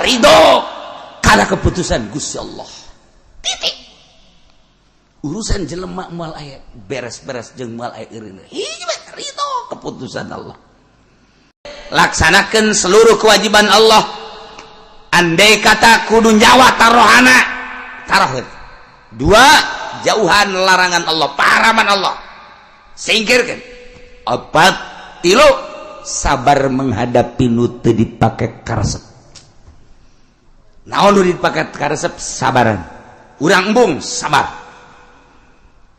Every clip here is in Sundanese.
Ridho karena keputusan Gusti Allah, titik. Urusan jelema moal aya beres-beres jeung moal aya eureun. Hiji bae, ridho keputusan Allah. Laksanakan seluruh kewajiban Allah. Andai kata kudu nyawa tarohana, taroh. Dua, jauhan larangan Allah, paharaman Allah, singkirkan. Opat, tilu, sabar menghadapi nu teu dipake karesep. Naon nu dipake karesep? Sabaran. Urang embung, sabar.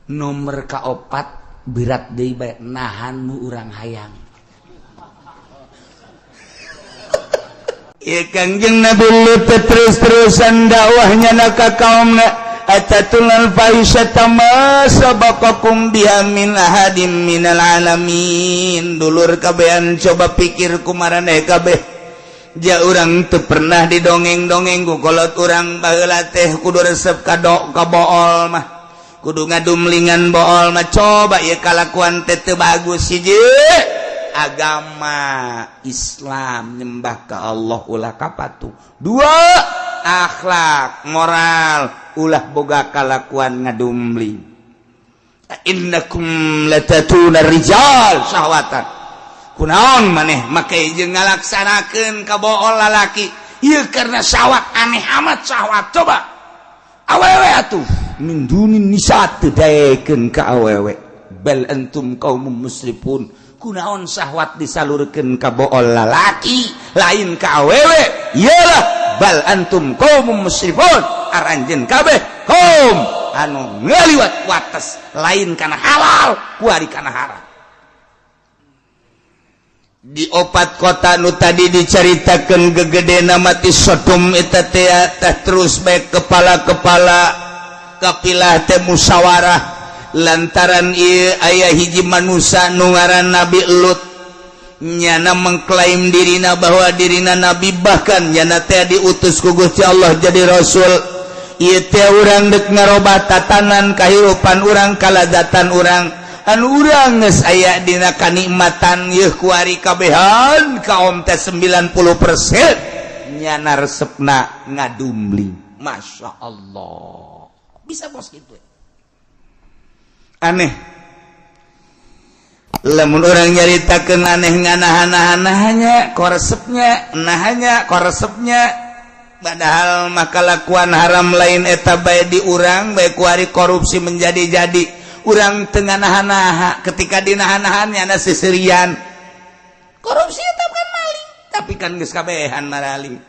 Nomor kaopat, berat deui bae, nahan nu urang hayang. Ya, Kangjeng Nabi Lut terus-terusan dakwahnya na ka kaumna, "Atatunal fahisyata ma sabaqakum biha min ahadim minal alamin." Dulur kabehan, coba pikir ku maraneh kabeh. Ja urang teu pernah didongeng-dongeng ku kolot urang baheula teh kudu resep ka ka bool mah, kudu ngadumlingan bool mah. Coba ya, kalakuan teh teu bagus. Hiji, agama Islam, nyembah ke Allah, ulah kapatu. Dua, akhlak moral, ulah boga kalakuan ngadumling. "Innakum latatuna rijal syahwatan." Kunaon maneh make jeung ngalaksanakeun ka bool lalaki? Ieu karena syahwat. Aneh amat syahwat. Coba awewe atuh, min dunin nisa, teu daekeun ka awewe. "Bal antum qaumum musrifun." Kunaon syahwat disalurkeun ka bool lalaki, lain ka awewe? Iyalah, "Bal antum qaumum musrifun." Aranjeun kabeh kaum anu ngaliwat wates, lain kana halal, kuari kana haram. Di opat kota nu tadi diceritakan gegede mati Sodom eta teh teh, terus baik kepala-kepala kapilah teh musyawarah lantaran ieu aya hiji manusia nu ngaran Nabi Lut. Nyana mengklaim dirina bahwa dirina nabi, bahkan nyana teh diutus ku Gusti Allah jadi rasul. Ieu teh urang dek ngarobah tatanan kahirupan urang, kalazatan urang, anu urang geus aya dina kanikmatan yeuh kuari kabehan kaum teh 90% nyana resepna ngadumling. Masya Allah, bisa bos gitu. Aneh lamun orang nyaritakeun, aneh nganahan-nahannya koresepnya, nahanya koresepnya, padahal maka lakuan haram lain eta bae di urang bae. Kuari korupsi menjadi-jadi, urang tengah nahan-naha. Ketika dinahan-nahannya na seserian korupsi. Eta kan maling, tapi kan geus kabehan maraling.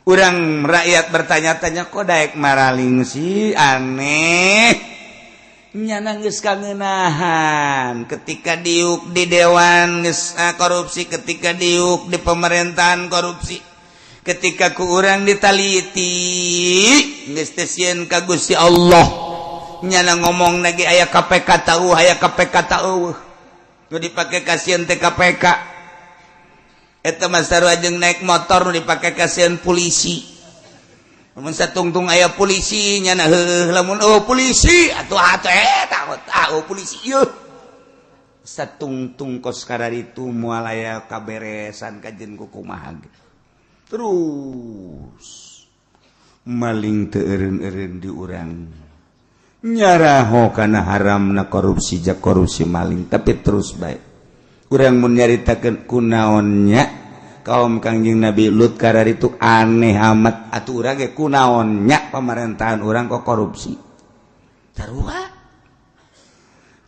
Urang rakyat bertanya-tanya, kok daek maraling sih? Aneh. Nyana geus kangenahan. Ketika diuk di dewan geus korupsi, ketika diuk di pemerintahan korupsi, ketika ku urang ditaliti geus teu sieun ka Gusti Allah. Nyana ngomong lagi aya KPK tahu, aya KPK tahu, nu dipake kasieun teh KPK. Eta mah sarua jeung naik motor nu dipake kasieun polisi. Lamun satungtung aya polisi nyana heuh, lamun oh polisi atuh atuh eh takut ah oh polisi ieu. Satungtung kos itu moal aya kaberesan kajen ku kumaha ge. Terus maling teu eureun-eureun di urang, nyaraho kana haramna korupsi, jak korupsi maling, tapi terus baik. Urang mun nyaritakeun kunaonnya kaum Kangjeng Nabi Lut karar itu aneh amat, atuh urang ge kunaonnya pemerintahan urang kok korupsi? Sarua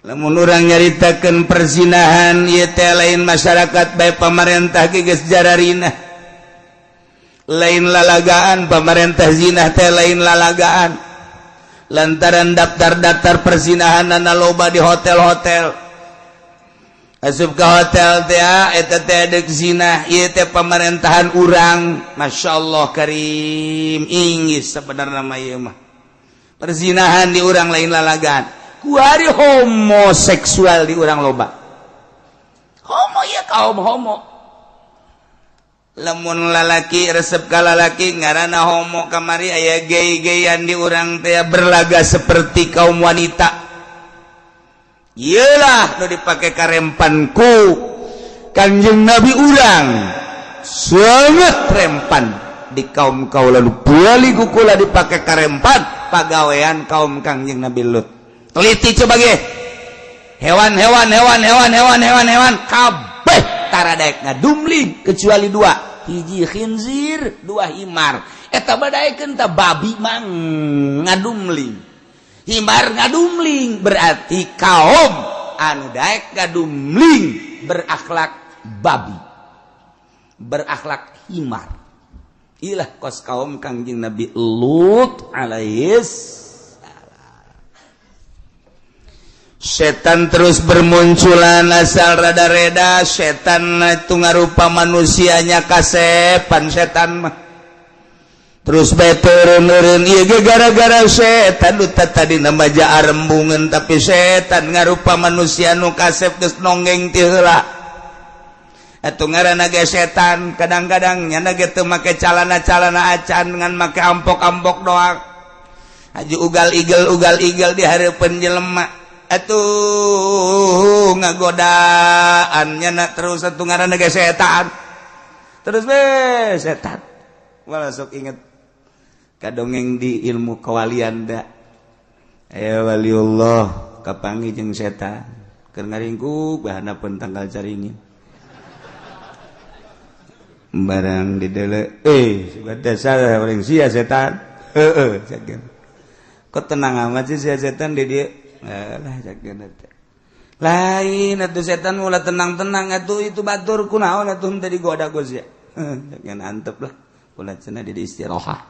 lamun urang nyaritakeun perzinahan ieu teh lain masyarakat bae, pamarentah ge geus jararina. Lain lalagaan pamarentah, zina teh lain lalagaan, lantaran daftar-daftar perzinahan loba di hotel-hotel. Asup ke hotel teh eta teh dek zina. Ieu teh pemerintahan urang, Masya Allah karim, inggis sebenarnya mah ieu mah. Perzinahan di urang lain lalagaan. Kuari homoseksual di urang loba. Homo ya, kaum homo, lamun lalaki resep ka lalaki ngaranna homo. Kamari aya gay-gayan di urang teh, berlaga seperti kaum wanita. Iyalah nu dipake karempanku Kanjeng Nabi urang, sangat rempan. di kaum kaula nu bali ku kula dipake karempan pagawean kaum Kangjeng Nabi Lut. Teliti coba ge, hewan-hewan, hewan, hewan, hewan, hewan, hewan kabeh tara daek ngadumling kecuali dua, hiji khinzir, dua himar. Eta badaekeun ta babi mang ngadumling, himar ngadumling. Berarti kaum anu daek ngadumling berakhlak babi, berakhlak himar. Ilah kos kaum Kangjeng Nabi Lut alaihis. Setan terus bermunculan asal rada-reda. Setan itu ngarupa manusianya kasepan. Setan mah terus bae turun-turun. Ieu ge gara-gara setan. Nu tadi nama rembungan, tapi setan ngarupa manusia nu kasep geus nonggeng ti heula. Atuh ngaranna ge setan, kadang-kadang nyana ge teu make calana-calana acan, ngan make ampok-ampok doang. Haji ugal igel, ugal igel di hareupeun jelema atuh ngagodaan nyana terus. Atuh ngaranna ge setan, terus be setan. Malah sok inget kadongeng di ilmu kewalian da aya waliullah kapanggih jeung setan keur ngaringkuk bahana tangkal caringin. Barang di dele, "Eh, dasar orang sia setan." "Heeh," "kok tenang amat sih sia setan di dia?" "Lah," "lain atuh setan mula tenang-tenang atuh, itu batur kunaon atuh tadi goda ku sia." "Jangan antep lah kula cenah di istirahat."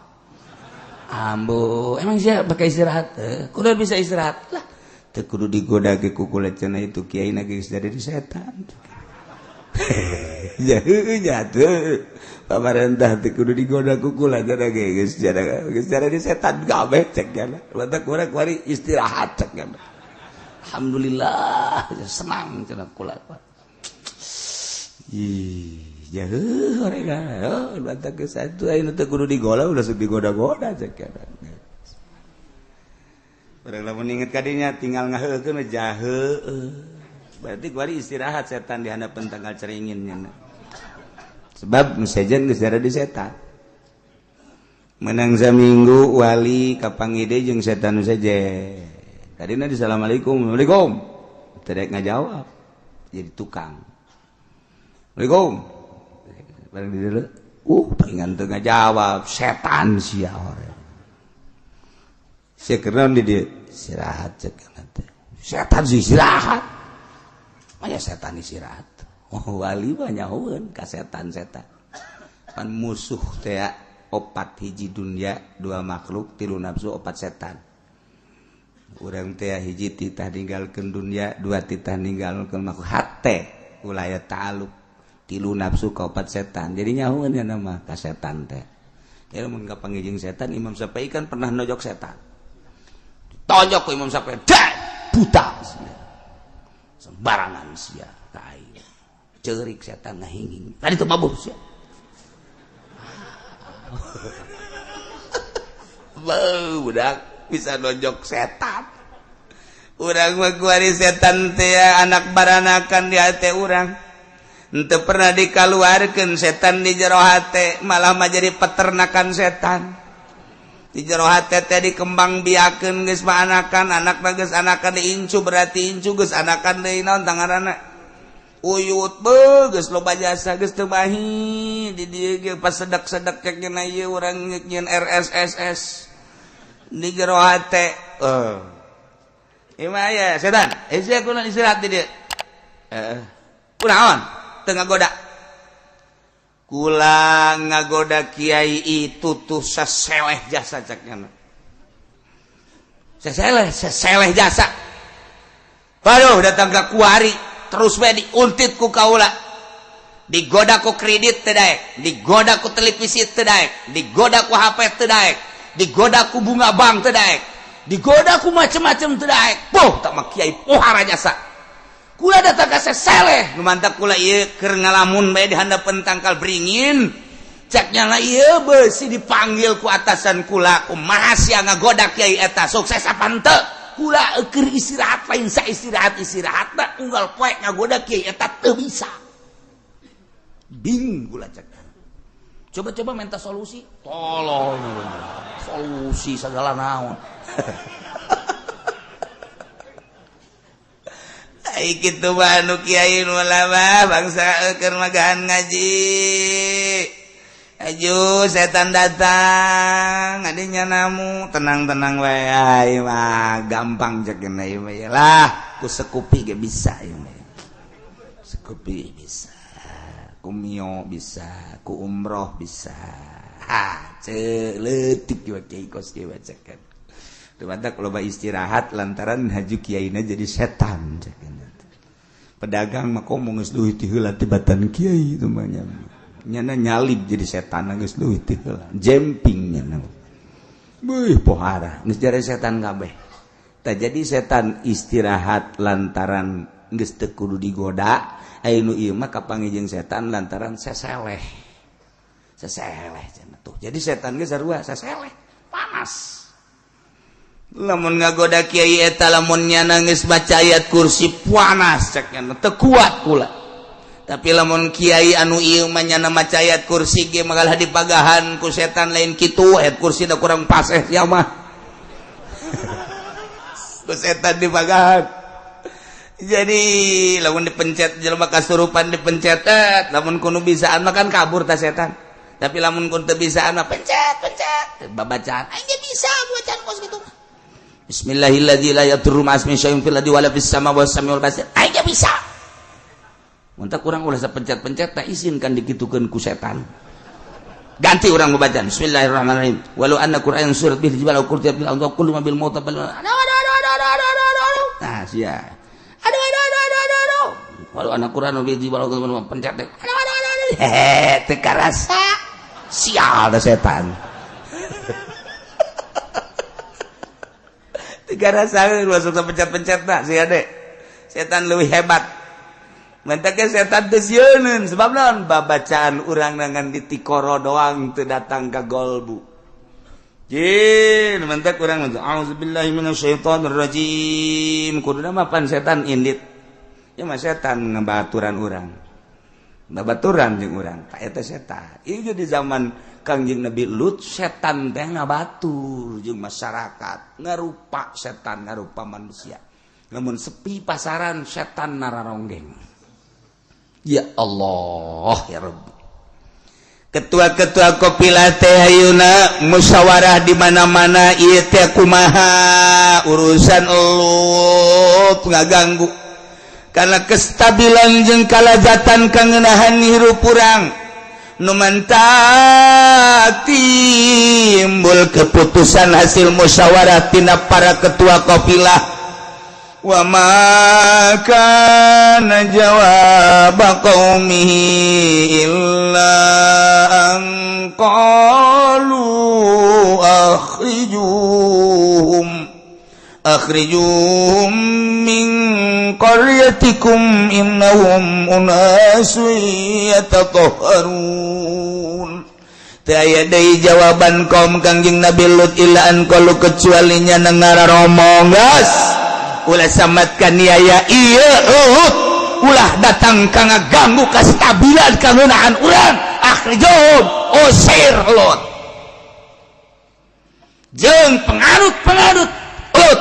"Ambo, emang sia pakai istirahat? Eh, kudu bisa istirahat lah, teu kudu digoda ge ku kula cenah, itu kiai na geus jadi di setan." Ya nya tuh pamarentah teu kudu digoda ku kula cenah ge geus jadi di setan kabeh cek nya. Batak kurang kuari istirahat cek nya. "Alhamdulillah senang," cenah kula. Ih, ya mereka, oh, batak ke satu ayeuna teu kudu digoda, udah sok digoda-goda cek nya. Barang lamun inget kadinya tinggal ngaheukeun jahe. Berarti kuari istirahat setan di handapeun tangkal caringin nya. Sebab sejen geus di setan. Menang saminggu wali kapanggih deui jeung setan saja. Tadina di assalamualaikum, assalamualaikum. Teu ngajawab. Jadi tukang. "Assalamualaikum." Barang di dulu, palingan teu ngajawab, setan sia orang. Sia kenaon di dieu? "Istirahat," cek teh. "Setan sih istirahat. Maya setan istirahat." Oh, wali mah nyahoeun ka setan-setan. Pan musuh teh opat, hiji dunia, dua makhluk, tilu nafsu, opat setan. Urang teh hiji titah ninggalkeun dunia, dua titah ninggalkeun makhluk, hate ulah aya ta'aluk, tilu nafsu, kaopat setan. Jadi nyahoeun ya nama ka setan teh. Ya mun kapanggih jeung setan, Imam Syafi'i kan pernah nojok setan. Tonjok ku Imam Syafi'i, dak buta. "Sembarangan sia ka aing." Ceurik setan ngahinging. "Tadi tuh mabuk sia." Beuh, budak bisa nonjok setan. Urang mah kuari setan teh anak baranakan di hate urang. Henteu pernah dikaluarkeun setan di jero hate, malah mah jadi peternakan setan. Di jero hate teh dikembang biakeun, geus mah anakan, anakna geus anakan diincu, berarti incu geus anakan deui naon tanganana. Uyut beuh geus loba jasa, geus teu mahi di dieu ge pas sedak-sedak cek nya ieu urang nyieun RSSS di jero hate. Eh. Ima aya setan. Eh, sia kunaon istirahat di dieu? Eh. Kunaon? Teu ngagoda. "Kula ngagoda kiai itu tuh seseleh jasa," cek nya. Seseleh, seseleh jasa. Waduh, datang ke kuari terus we diuntit ku kaula. Digoda ku kredit teu daek, digoda ku televisi teu daek, digoda ku HP teu daek, digoda ku bunga bank teu daek, digoda ku macem-macem teu daek. Poh, tak mah kiai pohara jasa. Kula datang ka seseleh, nu mantak kula ieu keur ngalamun bae di handapeun tangkal beringin. Cek nya lah ieu beusi dipanggil ku atasan kula, "Kumaha sia ngagoda kiai eta, sukses apa henteu?" Kula keur istirahat, lain sa istirahat istirahat unggal poe ngagoda kiai eta teu bisa. Bing kula cek. Coba-coba minta solusi, tolong solusi segala naon. Ai kitu mah anu kiai nu lama bangsa keur magahan ngaji. Aju setan datang adinya namu tenang-tenang wae ai mah gampang cek ieu mah lah ku sekupi ge bisa ieu mah. Sekupi bisa, ku mio bisa, ku umroh bisa. Ha, leutik kieu kiai kos kieu cekan. Teu matak loba istirahat lantaran haju kiaina jadi setan cekan. Pedagang mah komo geus leuwih ti heula tibatan kiai itu mah nya. Nyana nyalip jadi setan geus leuwih ti heula. Jemping nyana. Beuh pohara geus jare setan kabeh. Tah jadi setan istirahat lantaran geus teu kudu digoda. Aya nu ieu mah kapanggih jeung setan lantaran seseleh. Seseleh cenah tuh. Jadi setan ge sarua seseleh, panas. Lamun ngagoda kiai eta lamun nyana geus maca ayat kursi panas cek nyana teu kuat kula. Tapi lamun kiai anu ieu mah nyana maca ayat kursi ge magalah dipagahan ku setan lain kitu ayat kursi da kurang paseh sia mah. Ku setan dipagahan. Jadi lamun dipencet jelema kasurupan dipencet, lamun kudu bisaan mah kan kabur ta setan. Tapi lamun kun teu bisaan mah pencet pencet babacaan aing ge bisa bacaan kos kitu. Bismillahilladzi la yadurru ma'asmihi syai'un fil ardi wala fis sama wa samiul basir. Aing ge bisa. Mun teh kurang ulah sapencet-pencet tak izinkan dikitukeun ku setan. Ganti urang babacaan bismillahirrahmanirrahim. Walau anna qur'an surat bil jibal aw qurtiya bil ardi kullu ma bil mauta bal. Nah, sia. Aduh aduh aduh aduh aduh aduh. Walau anna qur'an bil jibal aw pencet teh. Aduh aduh aduh aduh. Hehe, teu karasa. Sial da setan. Tiga rasa masuk pencet-pencet tak sih adek. Setan lebih hebat. Mentaknya setan teu sieuneun sebab naon babacaan urang nangan di tikoro doang teu datang ka golbu. Jin mentak urang auzubillahi minasyaitonir rajim. Kuduna mah pan setan indit. Ya mah setan ngabaturan urang. Babaturan jeung urang. Ta eta setan. Ieu di zaman Kangjeng Nabi Lut setan teh ngabatur jeung masyarakat, ngarupa setan, ngarupa manusia. Namun sepi pasaran setan nararonggeng. Ya Allah ya Rabbi. Ketua-ketua kopilah teh ayeuna musyawarah di mana-mana ieu teh kumaha urusan Lut ngaganggu. Karena kestabilan jeung kalazatan kangenahan hirup urang. Nu mantap timbul keputusan hasil musyawarah tina para ketua kafilah. Wa ma kana jawab qaumihi illa an qalu akhrijuhum min qaryatikum innahum unasun yatatahharun. Teu aya deui jawaban kaum Kangjeng Nabi Lut illa an qalu kecuali nya ngararomong geus ulah samat kaniaya ieu Lut ulah datang ka ngaganggu kastabilan kangeunaan urang akhrijuhum usir Lut jeung penganut-penganut Lut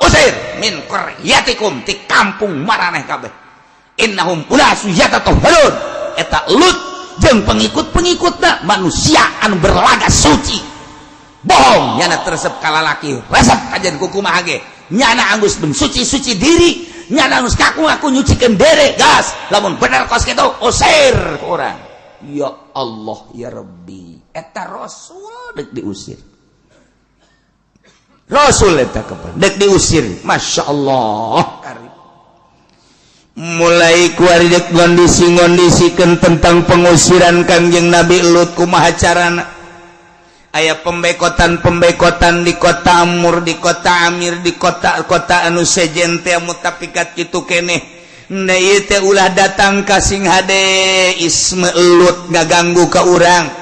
usir min qaryatikum ti kampung maraneh kabeh innahum unasu yatatahharun. Eta Lut jeung pengikut-pengikutna manusia anu berlaga suci bohong nyana teresep kalalaki resep kajian kukumaha ge nyana anggus mensuci-suci diri nyana anggus kaku-ngaku nyucikeun dere gas lamun bener kos kitu usir ku urang. Ya Allah ya Rabbi eta rasul dek diusir. Rasul eta kapan dek diusir. Masya Allah karim. Mulai kuari dek ngondisi-ngondisikeun tentang pengusiran Kangjeng Nabi Lut kumaha carana. Aya pembekotan-pembekotan di kota Amur, di kota Amir, di kota-kota anu sejen teh mutafikat kitu keneh. Nah ieu teh ulah datang ka sing hade isme Lut ngaganggu ka urang.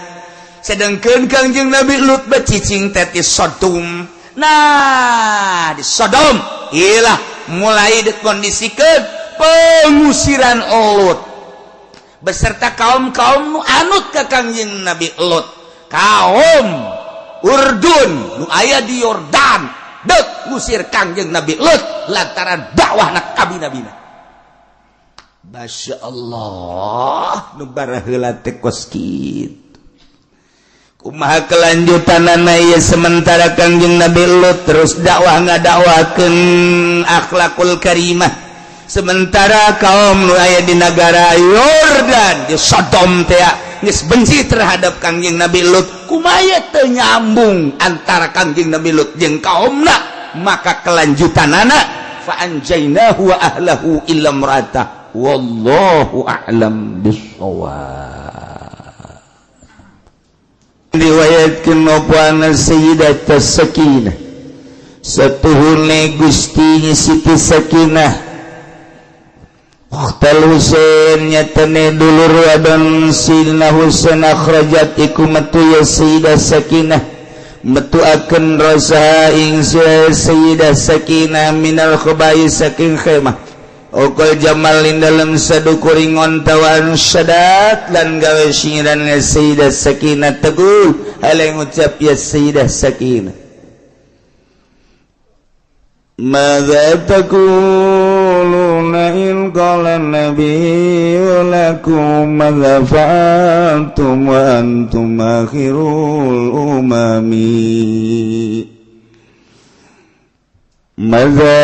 Sedengkeun Kangjeng Nabi Lut becicing teh ti Sodom. Nah, di Sodom ilah mulai dikondisikan pengusiran Lut. beserta kaum-kaum nu anut ka Kangjeng Nabi Lot. Kaum Urdun nu aya di Yordan dek ngusir Kangjeng Nabi Lot lantaran dakwahna kabi-nabina. Masya Allah, nu baraheula teh kos kitu. Kumaha kelanjutanana ieu sementara Kangjeng Nabi Lut terus dakwah ngadakwakeun akhlakul karimah, sementara kaum nu aya di negara Yordan di Sodom teh geus benci terhadap Kangjeng Nabi Lut. Kumaha teu nyambung antara Kangjeng Nabi Lut jeung kaumna? Maka kelanjutanana fa anjainahu wa ahlahu illa imra'atah, wallahu a'lam bissawab. Riwayatkeun apa anna Sayyidat Sakinah, satuhune Gusti Siti Sakinah Ukhtal Husain, nyatane dulur wadon Sayyidina Husain, akhrajat iku metu ya Sayyidah Sakinah, metu akan rasa ing Sayyidah Sakinah minal khabai saking khemah Okol jamal in dalam sadukuring ontawan syadat lan gawe singiran ya Sayyidah Sakinah teguh hal ngucap ya Sayyidah Sakinah. ماذا تقولون إن قال النبي لكم ماذا فعلتم وأنتم آخر الأمم؟ ماذا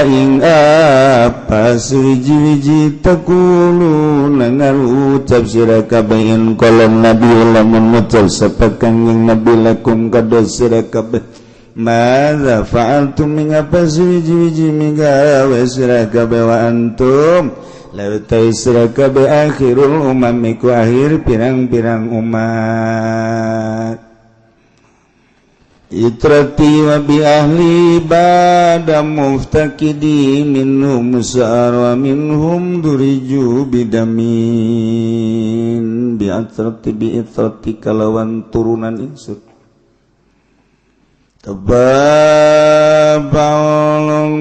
ing apa suwiji-wiji taquluna ngarucap sira kabeh in qala nabi lamun ngucap sapa Kangjeng Nabi lakum kada sira kabeh madza fa'altum mingapa suwiji-wiji migawe sira kabeh wa antum lalu ta sira kabeh akhirul umam iku akhir pirang-pirang umat. Itrati wa bi ahli bada muftakidi minhum sa'ar wa minhum duriju bidamin bi atrati bi itrati kalawan turunan ingsun tababaun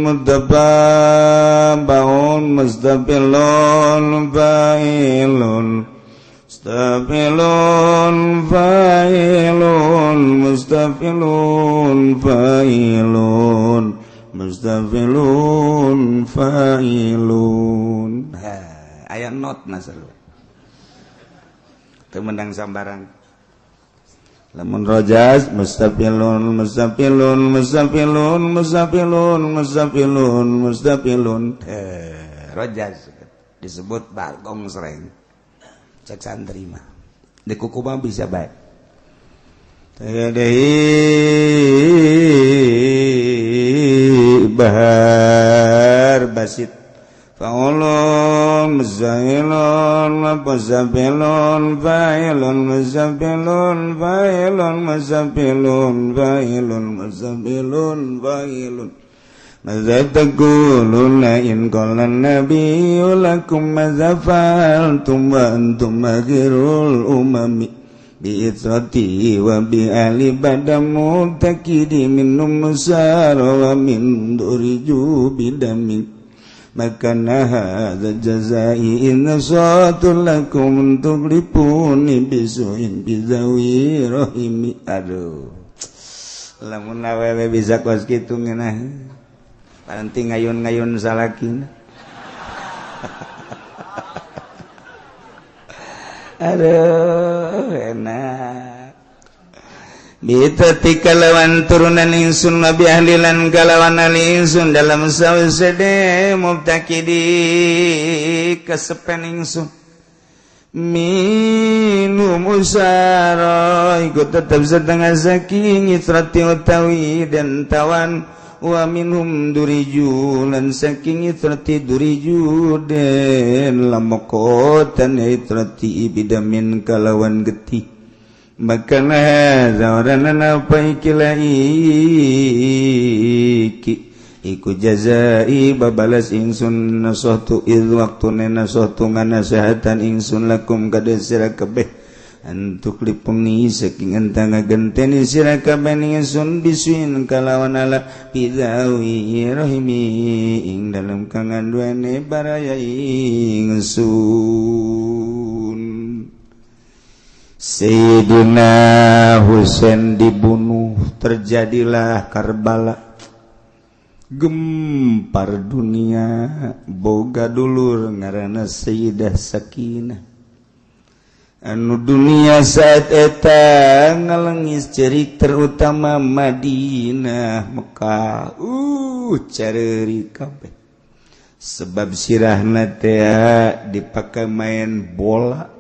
mutababaun mustaqilun fa'ilun mustaqilun fa'ilun mustaqilun fa'ilun mustaqilun fa'ilun. Aya not nasar teu menang sambarang. Lamun rojaz mustaqilun mustaqilun mustaqilun mustaqilun mustaqilun mustaqilun, rojaz disebut bagong sereng cek santri mah di kuku mah bisa baik. Bahar basit fa'ulun muzailun muzabilun fa'ilun muzabilun fa'ilun muzabilun fa'ilun muzabilun fa'ilun. Madza taquluna in qala an-nabiyyu lakum madza fa'altum wa antum akhirul umami bi itrati wa bi ahli badamu takidi minum musara wa min duriju bidamin makana hadza jazai in satul lakum tuglipuni bisuin bizawi rahimi. Aduh, lamun awewe bisa kos kitu ngeunah paranti ngayun-ngayun salakina. Aduh, enak. Bitati kalawan turunan ingsun nabi ahlilan kalawan ahli ingsun dalam sawsede mubtakidi kesepen ingsun minum usara ikut tetap setengah saking itrati utawi dan tawan wa minhum duriju lan saking itrati duriju den lamokotan itrati bidamin kalawan getih makana zawaranana apa ikila iki iku jazai babalas ingsun nasahtu idh waktune nasahtu nganasehatan ingsun lakum kada sira kabeh antuk lipuni saking entang ngagenteni sira kabeh ingsun bisuin kalawan ala bidawi rahimi ing dalem kanganduane baraya ingsun. Sayyidina Husain dibunuh, terjadilah Karbala, gempar dunia. Boga dulur ngaranna Sayyidah Sakinah, anu dunia saat eta ngalengis cerik, terutama Madinah, Mekah, careuri kabeh, sebab sirahna teh dipakai main bola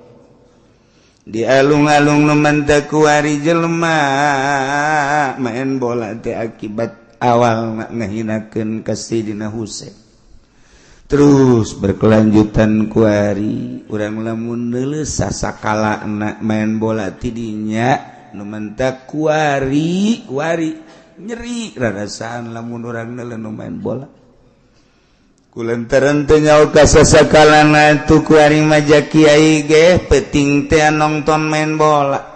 di alung-alung. Nu mantak kuari jelema main bola teh akibat awal ngahinakeun ka Sayyidina Husain, terus berkelanjutan. Kuari urang lamun neuleuh sasakala main bola tidinya, nu mantak kuari kuari nyeri rarasaan lamun urang neuleuh nu main bola, kulantaran teu nyaho ka sasakalana tu. Kuari maja kiai ge penting teh nonton main bola,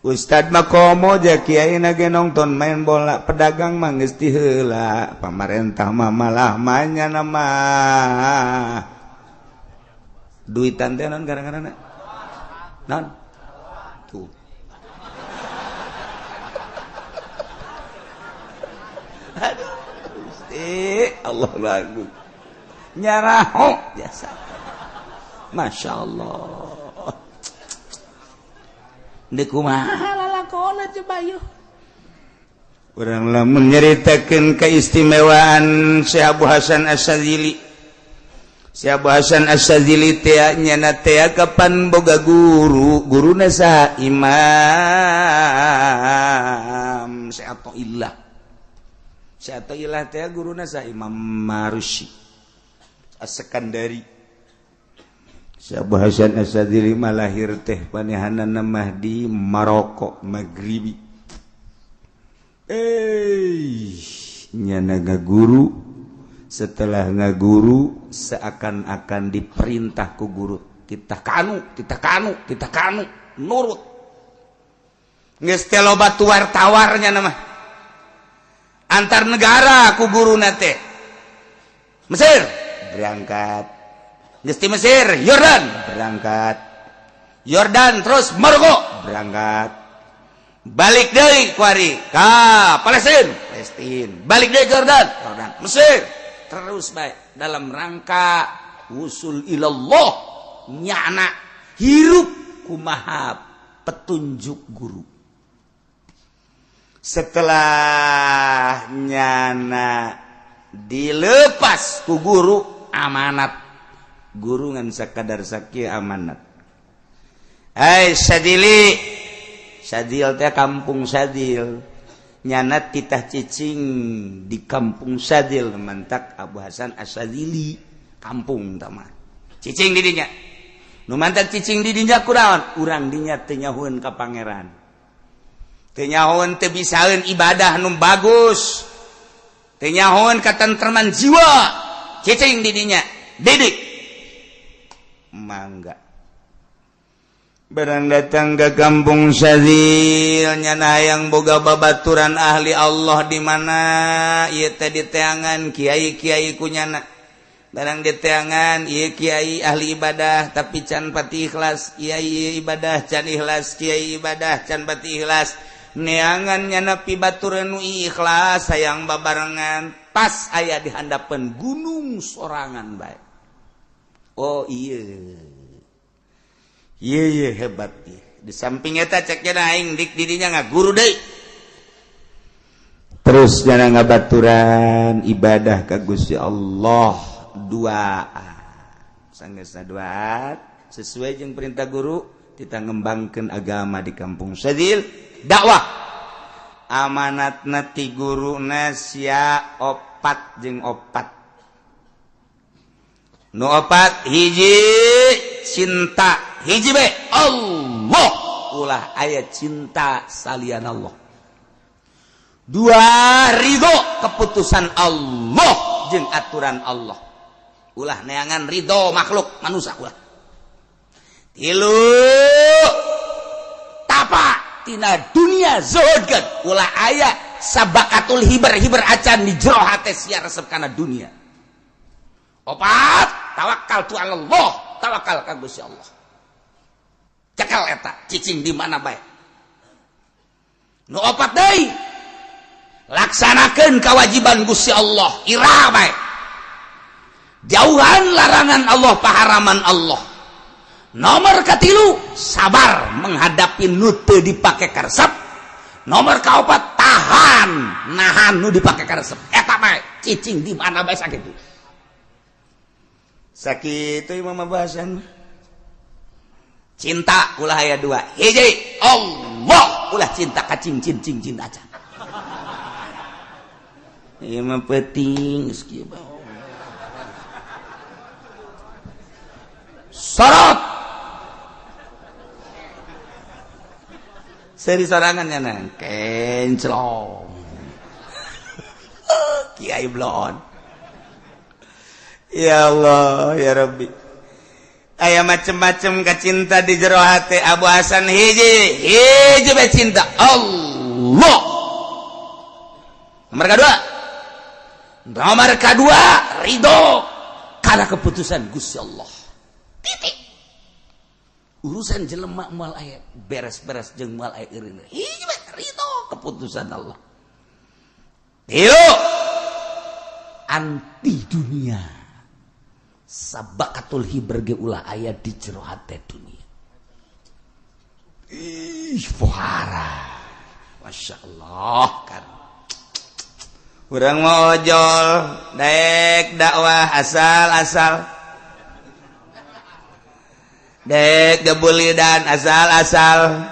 Ustad mah komo ja kiai na ge nonton main bola, pedagang mah geus heula, pamarentah mah malah manya nama duitan teh non gara-gara non tuh. Aduh Gusti Allah, lagu nyaraho biasa. Masya Allah. Dek kumaha lalakona coba yeuh. Urang lamun nyaritakeun keistimewaan Syekh Abu Hasan Asy-Syadzili. Syekh Abu Hasan Asy-Syadzili teh nyana teh kapan boga guru, guruna saha? Imam Syekh Athaillah. Syekh Athaillah teh guruna saha? Imam Marusi As-Sekandari. Syekh Abu Hasan Asy-Syadzili mah lahir teh panehanana mah di Maroko, Maghribi. Nyana ngaguru, setelah ngaguru seakan-akan diperintah ku guru, titah kanu, titah kanu, titah kanu, nurut. Geus teh loba tuar-tawarnya nama antar negara ku guruna teh. Mesir berangkat, geus ti Mesir Yordan berangkat, Yordan terus Maroko berangkat, balik deui kuari ka Palestina, Palestina balik deui Jordan, Jordan Mesir, terus baik dalam rangka usul ilallah. Nyana hirup kumaha petunjuk guru. Setelah nyana dilepas ku guru, amanat guru ngan sakadar sakieu amanat. Hai Sadili, Sadil teh kampung Sadil, nyana titah cicing di kampung Sadil. Mantak Abu Hasan Asyadzili kampung tama cicing di dinya. Nu mantak cicing di dinya kunaon? Urang dinya teu nyahoeun ka pangeran, teu nyahoeun, teu bisaeun ibadah nu bagus, teu nyahoeun katentreman jiwa. Cicing di dinya, didik mangga. Barang datang ke kampung Syadzil, nyana hayang boga babaturan ahli Allah di mana ieu teh, diteangan kiai-kiai ku nyana. Barang diteangan, ieu kiai ahli ibadah tapi can pati ikhlas, kiai ibadah can ikhlas, kiai ibadah can pati ikhlas. Neangan nyana pibaturan nu ikhlas, hayang babarengan. Pas aya di handapeun gunung sorangan bae. Oh iya iya iya, hebat ieu. Di samping eta cek nya aing dik didinya ngaguru deui. Terus nyana ngabaturan ibadah ka Gusti Allah, dua sanggeusna dua sesuai jeung perintah guru, kita ngembangkeun agama di kampung Sadil, dakwah. Amanatna ti guruna sia opat jeung opat. Nu opat, hiji cinta hiji be Allah, ulah aya cinta salian Allah. Dua, ridho keputusan Allah jeung aturan Allah, ulah neangan ridho makhluk manusia, ulah. Tilu, tapa tina dunia, zuhudkeun, ulah aya sabakatul hiber hiber acan di jero hate sia resep kana dunia. Opat, tawakal tu Allah, tawakal ka Gusti Allah. Cek Cekel eta cicing di mana bae. Nu opat deui, laksanakeun kewajiban Gusti Allah ira bae. Jauhan larangan Allah, paharaman Allah. Nomor katilu, sabar menghadapi nu teu dipake karesep. Nomor kaopat, tahan nahan nu dipake karesep. Eta bae cicing di mana bae. Sakitu, sakitu imam bahasan. Cinta ulah aya dua, hiji Allah, ulah cinta ka cincin cincin acan. Ieu mah penting geus kieu bae. Sorot seri sorangan nya kenclong Kiai blon. Ya Allah ya Rabbi, aya macem-macem kacinta di jero hati Abu Hasan. Hiji hiji bae cinta Allah. Nomor kedua, nomor kedua, ridho karena keputusan Gusti Allah. Titik. Urusan jelema moal aya beres-beres jeung moal aya eureun. Hiji bae ridho keputusan Allah. Tilu, anti dunia. Sabakatul hiber ge ulah aya di jero hate dunia. Ih, pohara. Masya Allah kan. Urang mau ojol, daek dakwah asal-asal. Dek gebulidan asal-asal.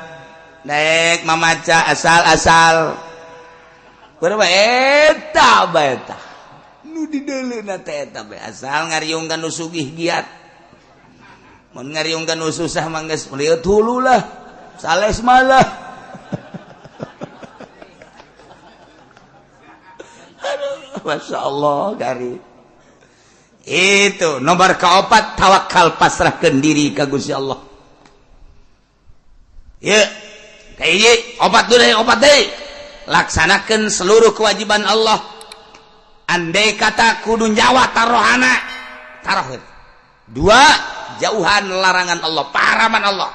Dek mamaca asal-asal. Urang mah eta bae tah. Nu dideuleuna teh eta bae asal ngariungkeun nu sugih giat. Mun ngariungkeun nu susah mah geus lieur hulu lah. Sales malah. Aduh, Masya Allah gari. Itu nomor keopat, tawakal, pasrahkan diri ka Gusti Allah. Ya, kayak opat dulu, opat deh. Laksanakan seluruh kewajiban Allah. Andai kata kudu nyawa tarohana, taroh. Dua, jauhan larangan Allah, paharaman Allah.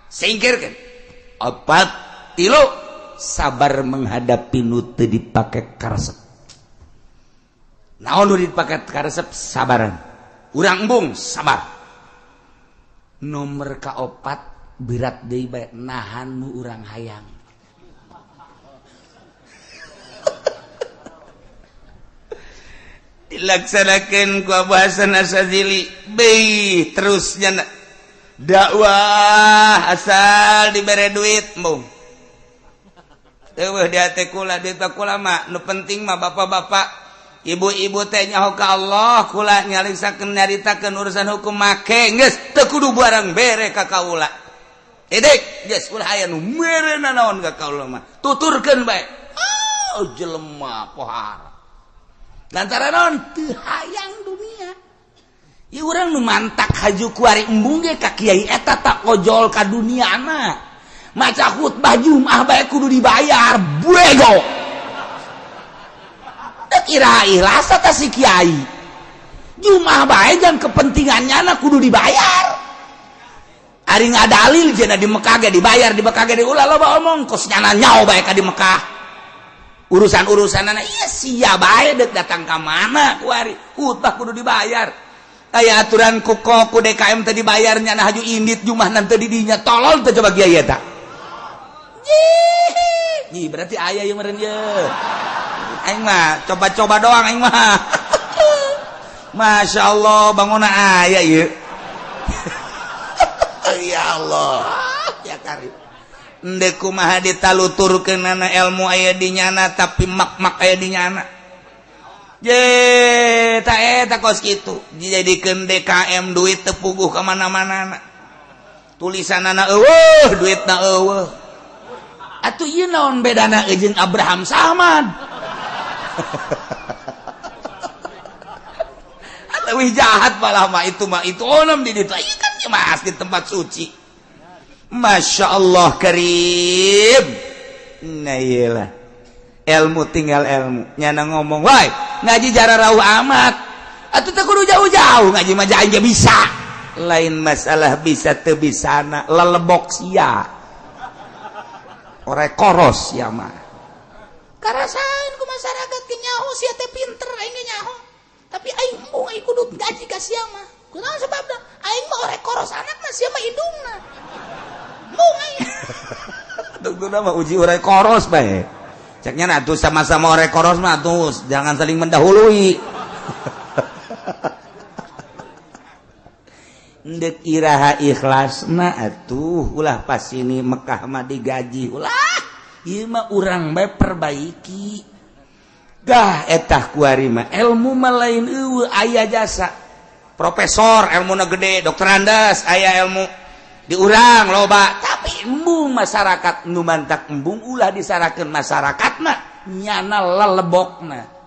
Singkirkan. Opat, tilu, sabar menghadapi nu teu dipake karesep. Naon nu dipake karesep? Sabaran. Urang embung sabar. Nomor kaopat berat deui bae, nahan nu urang hayang. Dilaksanakan ku Abu Hasan Asy-Syadzili beuh terusnya dakwah asal dibere duit embung. Eueuh di hate kula, duit kula mah nu penting mah bapak-bapak ibu-ibu teh nyaho ka Allah, kula nyarisakeun nyaritakeun urusan hukum make geus teu kudu barang bere ka kaula. Titik geus ulah aya nu mere nanaon ka kaula mah, tuturkeun bae. Oh jelema pohara lantaran naon teu hayang dunia. Ieu urang nu mantak haju kuari embung ge ka kiai eta tak ojol ka duniana. Maca khutbah Jumat bae kudu dibayar, bego. Dek ira ikhlas ta si kiai. Jumat bae jang kepentingannya na kudu dibayar. Ari ngadalil cenah di Mekah ge dibayar, di Mekah ge diulah loba omong kos nyana nyao bae ka di Mekah. Urusan-urusan anak iya sia bae dek datang ka mana kuari khutbah kudu dibayar. Aya aturan ku ku DKM teh dibayar nyana haju indit jumah nanti di dinya tolol teh coba kiai eta. Ih, berarti aya ieu meureun ye. Aing mah coba-coba doang aing mah. Masya Allah bangunna aya ieu. Ya Allah ya karim. Endek kumaha ditaluturkeunana ilmu aya di nyana tapi mak-mak aya di nyana. Ye ta eta kos kitu dijadikeun DKM duit teu puguh ka mana-mana. Tulisanana eueuh, duitna eueuh. Atuh ieu naon bedana jeung Abraham Samad? Leuwih jahat malah mah itu mah itu onom di ditu. Ieu kan mah di tempat suci. Masya Allah karim. Nah iyalah ilmu tinggal ilmu. Nyana ngomong woi ngaji jara rauh amat. Atuh teu kudu jauh-jauh ngaji mah aing ge bisa. Lain masalah bisa teu bisana, lelebok sia. Ore koros sia mah. Karasaeun ku masyarakat ge nyaho sia teh pinter, aing ge nyaho. Tapi aing embung, aing kudu gaji ka sia mah. Kunaon sebabna? Aing mah ore koros anakna, sia mah indungna. Embung aing. Tungtuna mah uji ore koros bae. Ceknya nah tuh sama-sama ore koros mah tuh jangan saling mendahului. Ndek iraha ikhlasna atuh ulah pas ini Mekah mah digaji ulah. Ieu mah urang bae perbaiki. Dah etah kuari mah ilmu mah lain eueuh aya jasa. Profesor ilmuna gede, dokter andas aya ilmu diurang loba, tapi embung masyarakat nu mantak embung ulah disarakeun masyarakatna nyana lelebokna.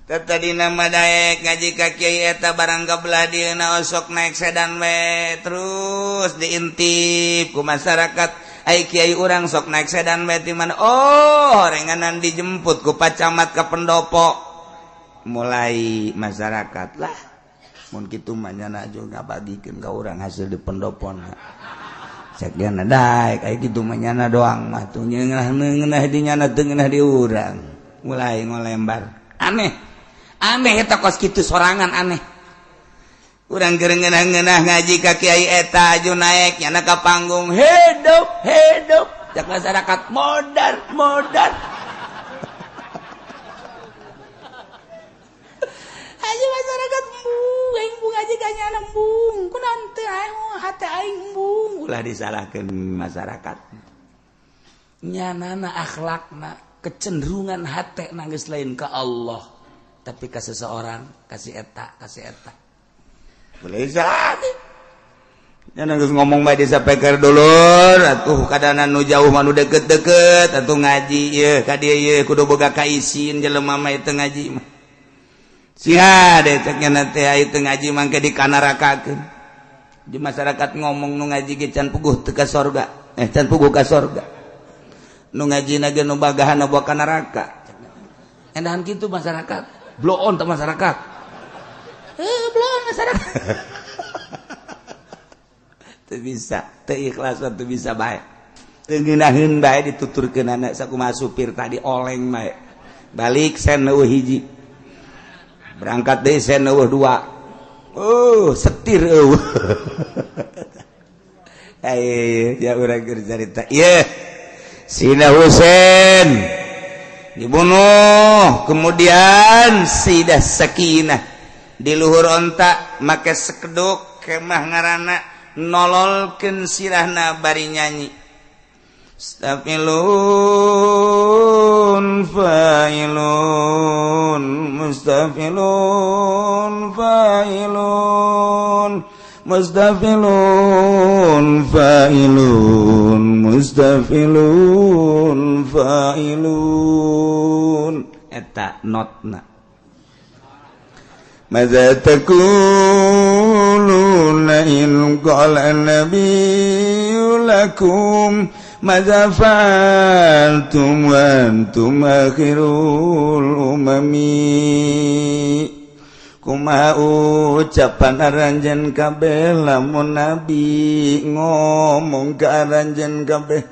Tadi nama daek ngaji ka kiai eta barang kabelah dieuna osok naik sedan we terus diintip ku masyarakat. Ai kiai urang sok naik sedan we ti mana? Oh, horenganan dijemput ku Pak Camat ka pendopo. Mulai masyarakat lah mun kitu mah nyana juga ngabagikeun ka urang hasil di pendopona. Cek nyana daek ai kitu mah nyana doang mah tuh ngeunah di nyana teu ngeunah di urang. Mulai ngolembar. Aneh. Aneh eta kos kitu sorangan aneh. Urang keur ngeunah-ngeunah ngaji ka kiai eta aju naek nyana ka panggung hidup hidup. Cek masyarakat modar modar. Aja masyarakat embung, aing embung aja ka nyana embung. Kunaon teu aing hate aing embung. Ulah disalahkeun masyarakat. Nyanana akhlakna, kecenderungan hate geus lain ka Allah, tapi ka seseorang, kasih eta, kasih eta. Boleh salah. Nyana geus ngomong bae disapeker dulur, atuh kadana nu jauh mah nu deket-deket, atuh ngaji ieu ka dieu ieu kudu boga kaisin jelema mah teu ngaji mah. Sia deh cek nyana teh aya teu ngaji mangke dikanarakakeun. Di masyarakat ngomong nu ngaji ge can puguh teu ka sorga. Can puguh ka sorga. Nu ngajina ge nu bagahan bawa ka neraka. Endahan kitu masyarakat. Blow on teh masyarakat. Blow on masyarakat. Teu bisa, teu ikhlas teu bisa bae. Teu ngeunaheun bae dituturkeun anak sakumaha supir tadi oleng bae. Balik sen eueuh hiji. Berangkat deui sen eueuh dua. Oh, setir eueuh. Ayo, ya urang keur carita. Ieu Sina Husain dibunuh, kemudian Sayyidah Sakinah di luhur onta make sekeduk kemah ngaranna nololkeun sirahna bari nyanyi. Stafilun fa'ilun mustafilun fa'ilun mustafilun fa'ilun mustafilun fa'ilun. Eta notna. Maza taquluna in qala an-nabiyyu lakum maza fa'altum wa antum akhirul umami. Kumaha ucapan aranjeun kabeh lamun nabi ngomong ka aranjeun kabeh.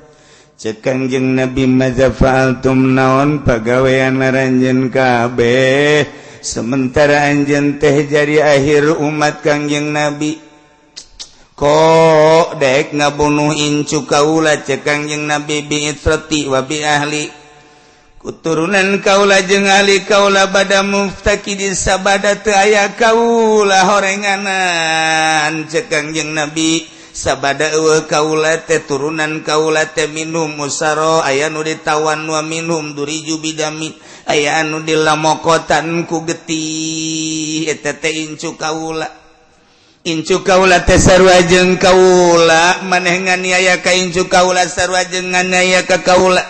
Cek Kangjeng Nabi maza fa'altum naon pagawean aranjeun kabeh. Sementara anjeun teh jadi akhir umat Kangjeng Nabi. Kok daek ngabunuh incu kaula cek Kangjeng Nabi bi itrati wa bi ahli. Kuturunan kaula jeung ahli kaula bada muftakidi sabada teu aya kaula horenganan cek Kangjeng Nabi sabada eueuh kaula teh turunan kaula teh minum musaro aya nu ditawan wa minum duriju bidami aya anu dilamokotan ku getih eta teh incu kaula. Incu kaula teh sarua jeung kaula maneh nganiaya ka incu kaula sarua jeung nganiaya ka kaula.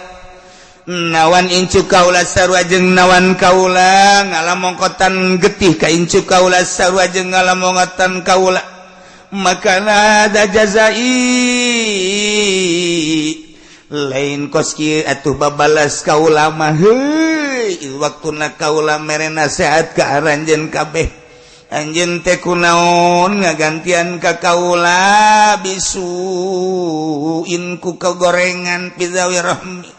Nawan incu kaula sarua jeung nawan kaula ngalamongkotan getih ka incu kaula sarua jeung ngalamongkotan kaula. Maka ada jazai lain kos kieu atuh babalas kaula mah heuy waktuna kaula mere nasihat ka aranjeun kabeh. Anjeun teh kunaon ngagantian ka kaula bisuin ku kegorengan pizawi rahmi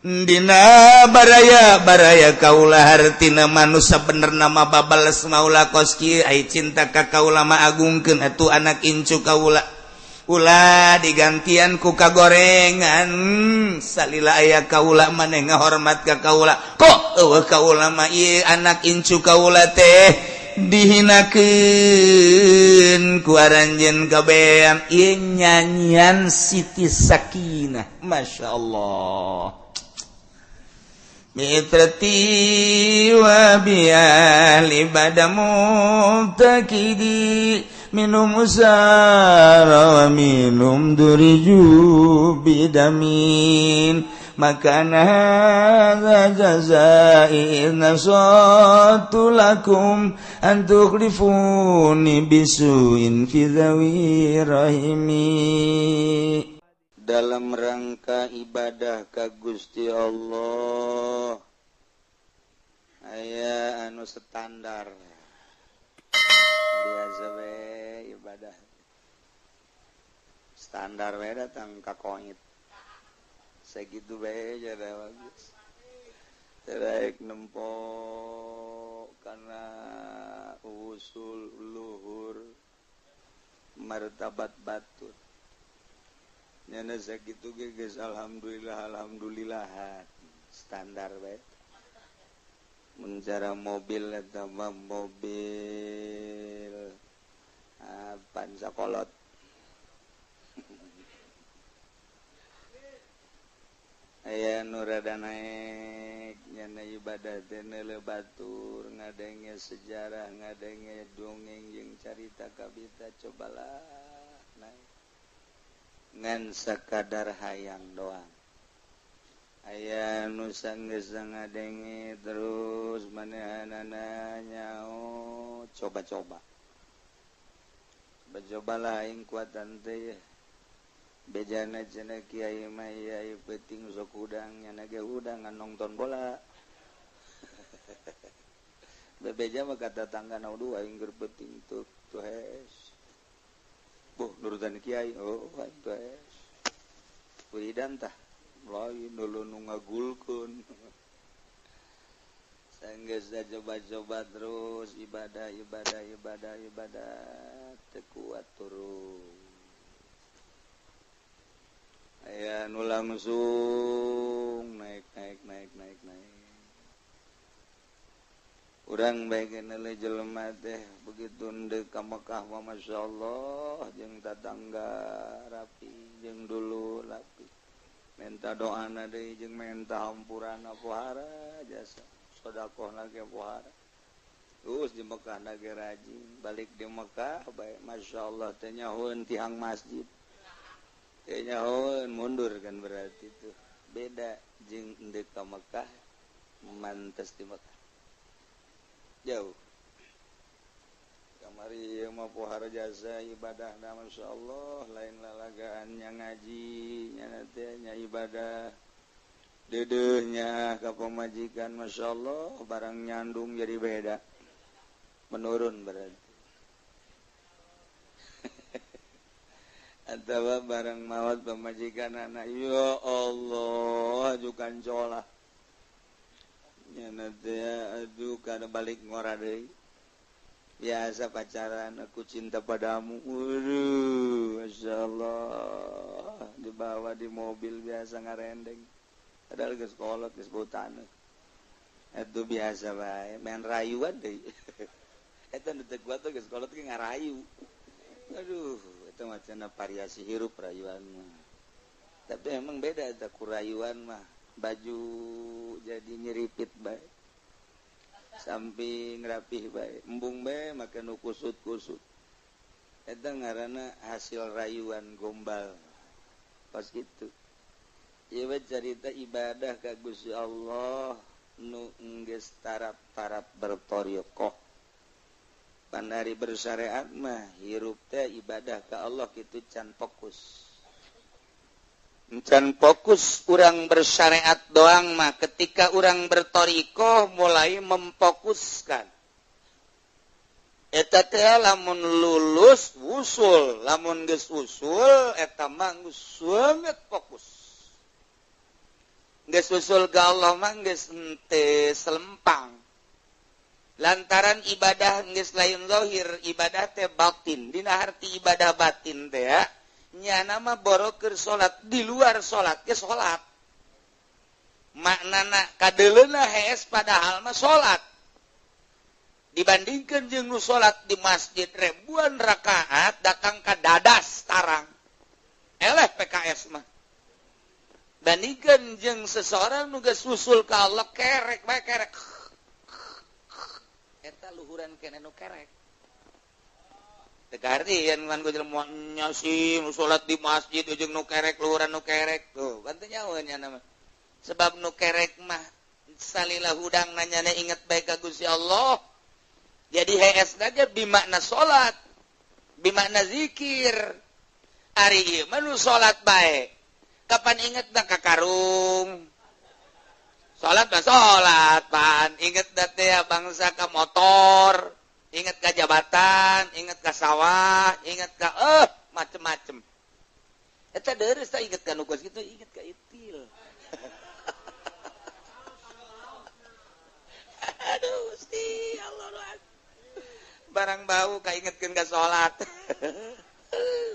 dina baraya baraya kaula hartina manusia bener nama babales maula kos kieu ai cinta ka kaula mah agungkeun atuh anak incu kaula ulah digantian ku kagorengan salila aya kaula maneh ngahormat ka kaula kok eueuh kaula mah ieu anak incu kaula teh dihinakeun ku aranjeun kabean ieu nyanyian Siti Sakinah. Masya Allah. Mitrati wa biali bada mubtakidi minum usara wa minum duriju bidamin maka hadza jazai nasatu lakum an tukhlifuni bisuin fi dhawi rahimi. Dalam rangka ibadah ka Gusti Allah aya anu standar biasa we ibadah standar we datang ka koit segitu bae jadi bagus terek nempo karena usul luhur martabat batur nyana sakitu ge geus alhamdulillah alhamdulillah standar bae. Mun cara mobil eta mah mobil pansakolot aya nu rada naek nyana ibadah teh neuleuh batur ngadenge sejarah ngadenge dongeng jeung carita kabita cobalah naek ngan sakadar hayang doang. Aya nu sanggeus ngadenge terus manehanana nyao coba-coba coba-cobalah aing kuatan teh bejana cenah kiai mah ieu peuting sok hudang nyana ge hudang ngan nonton bola. Bebeja mah ka tatangga na dua aing keur peuting tuh tuh hes. Boh nurutan kiai oh aing tuh hes. Wiridan tah lain dulu nu ngagulkeun. Sanggeus coba-coba terus ibadah ibadah ibadah ibadah teu kuat turun. Aya nu langsung naik naik naik naik naik. Urang bae neuleuh jelema teh begitu ndek ka Mekah mah masyaallah jeung tatangga rapi jeung dulu rapi. Menta doana deui jeung menta hampurana pohara jasa sedekahna ge pohara. Terus di Mekah na ge rajin balik di Mekah bae masyaallah teh nyahoeun tihang masjid. Kayaknya mundur kan berarti itu beda jeung ndek ka Mekah mantes di Mekah jauh kamari mah pohara jasa ibadahna masyaallah lain lalagaannya ngaji nya teh nya ibadah deudeuhnya ka pamajikan masyaallah barang nyandung jadi beda menurun berarti. Atawa barang mawat pamajikan anak ya Allah ajukan colah nyana teh aduh kada balik ngora deui biasa pacaran aku cinta padamu waduh masyaallah dibawa di mobil biasa ngarendeng padahal geus kolot geus bau taneuh eta biasa bae main rayuan deui eta nu teu kuat geus kolot ge ngarayu aduh itu macam variasi hirup rayuan mah. Tapi emang beda eta ku rayuan mah baju jadi nyeripit bae samping rapih bae embung bae make nu kusut-kusut eta ngaranna hasil rayuan gombal pas kitu. Ieu carita ibadah ka Gusti Allah nu geus tarap-tarap bertoriqoh. Pandari bersyariat mah hirup teh ibadah ka Allah kitu can fokus. Can fokus urang bersyariat doang mah ketika urang bertoriqoh mulai memfokuskan. Eta teh lamun lulus usul, lamun geus usul eta mah geus banget fokus. Geus usul ka Allah mah geus henteu selempang. Lantaran ibadah geus lain zahir, ibadah teh batin. Dina harti ibadah batin teh ya, nyana mah boro keur salat di luar salat ge salat. Maknana kadeuleuna hees padahal mah salat. Dibandingkan jeung nu salat di masjid ribuan rakaat datang ka dadas tarang eleh PKS mah. Bandingkan jeung seseorang nu geus usul ka Allah kerek bae kerek eta luhuran keneh nu kerek. Teu kahartian kan jelema nya sih nu salat di masjid jeung nu kerek luhuran nu kerek tuh kan teu nyaho nya mah. Sebab nu kerek mah salila hudang nanyana inget bae ka Gusti Allah. Jadi hees aja bimakna salat, bimakna zikir. Ari ieu mah nu salat bae. Kapan ingetna ka karung? Salat mah salat, pan inget teh bangsa ka motor, inget ka jabatan, inget ka sawah, inget ka macem-macem. Eta deureuh tah inget ka nu kos kitu, inget ka itil. Aduh, Gusti Allah. Barang bau kaingetkeun ka salat.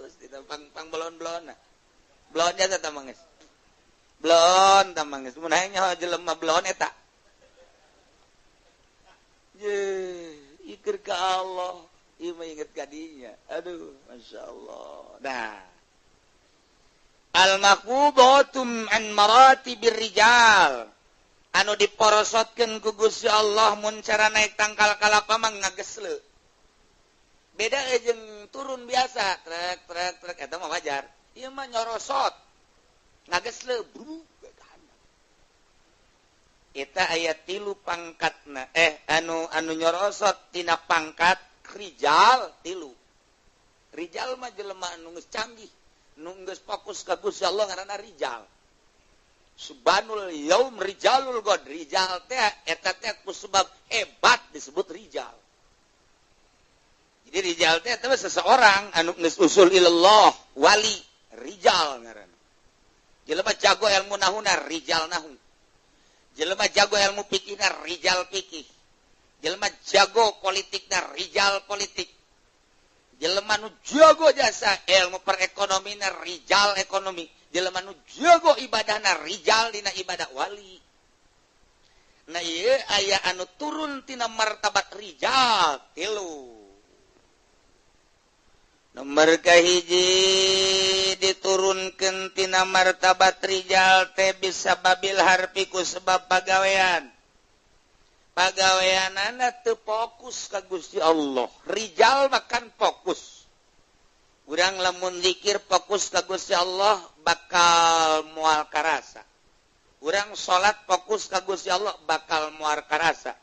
Mesti pang belon-belon. Belon jasa tah mangis. Belon tah mangis. Mun hayang nyaho jelema belon eta. Ye, ikir ka Allah, ieu mah inget ka dinya. Aduh, masyaallah. Nah. Al-maqbudatum an maratibir rijal. Anu diporosotkeun ku Gusti Allah mun cara naik tangkal kalapa mah ngagesle. Beda jeung turun biasa, trek trek trek eta mah wajar. Ieu mah nyorosot. Ngagesle bru Eta aya 3 pangkatna. Anu anu nyorosot tina pangkat rijal 3. Rijal mah jelema anu geus canggih, nu geus fokus ka Gusti Allah ngaranna rijal. Subhanul yaum rijalul god. Rijal teh eta teh ku sebab hebat disebut rijal. Jadi rijal teh eta seseorang anu geus usul ilallah, wali, rijal ngaranna. Jelema jago ilmu nahuna rijal nahu. Jelema jago ilmu fikihna rijal fikih. Jelema jago politikna rijal politik. Jelema nu jago jasa ilmu perekonomina rijal ekonomi. Jelema nu jago ibadahna rijal dina ibadah wali. Nah ieu aya anu turun tina martabat rijal 3. Nomor kahiji diturunkeun tina martabat rijal teh bisa babil harfi ku sebab pagawean. Pagaweanana teu fokus ka Gusti Allah. Rijal makan fokus. Urang lamun zikir fokus ka Gusti Allah bakal moal karasa. Urang salat fokus ka Gusti Allah bakal moal karasa.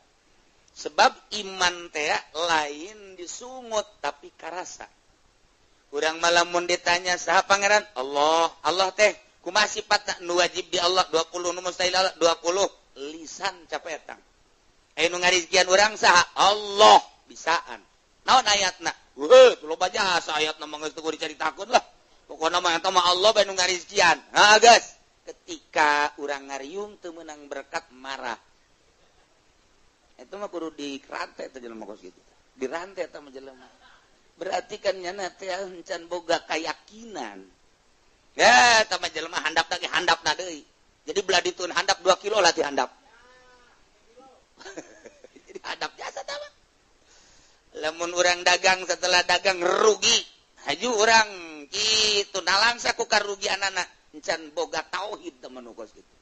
Sebab iman teh lain disungut tapi karasa. Urang malamun ditanya saha pangeran? Allah. Allah teh kumaha sifatna? Nu wajib di Allah 20, nu mustahil Allah 20. Lisan capetang. Aya nu ngarizkian urang saha? Allah. Bisaan. Naon ayatna? Weuh, loba jasa ayatna mah geus teu dicaritakeun lah. Pokona mah eta mah Allah bae nu ngarizkian. Ha geus. Ketika urang ngariung teu meunang berkat marah. Eta mah kudu dirante teh jelema kos kitu. Dirante eta mah jelema. Berarti kan nyana teh encan boga keyakinan. Ya, eta mah jelema handap lagi handapna deui. Jadi belah ditun handap 2 kilo lah ti handap. Jadi handap jasa tah mah. Lamun urang dagang setelah dagang rugi, haju urang kitu nalangsa ku karugianana encan boga tauhid teh mah kos kitu.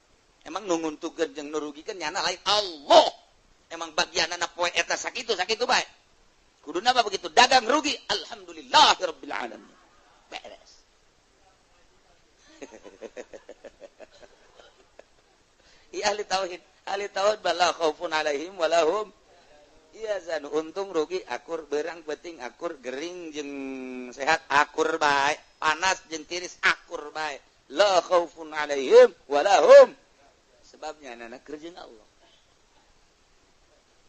Emang nu nguntukeun jeung nu rugikeun nyana lain Allah. Emang bagianana poe eta sakitu sakitu bae. Kuduna apa begitu dagang rugi, alhamdulillahirabbil alamin. Beres. Iya ahli tauhid bala khaufun alaihim walahum yahzanun. Untung rugi akur, berang penting akur, gering jeung sehat akur bae, panas jeung tiris akur bae. La khaufun alaihim walahum. Sebabnya anak kerja Allah.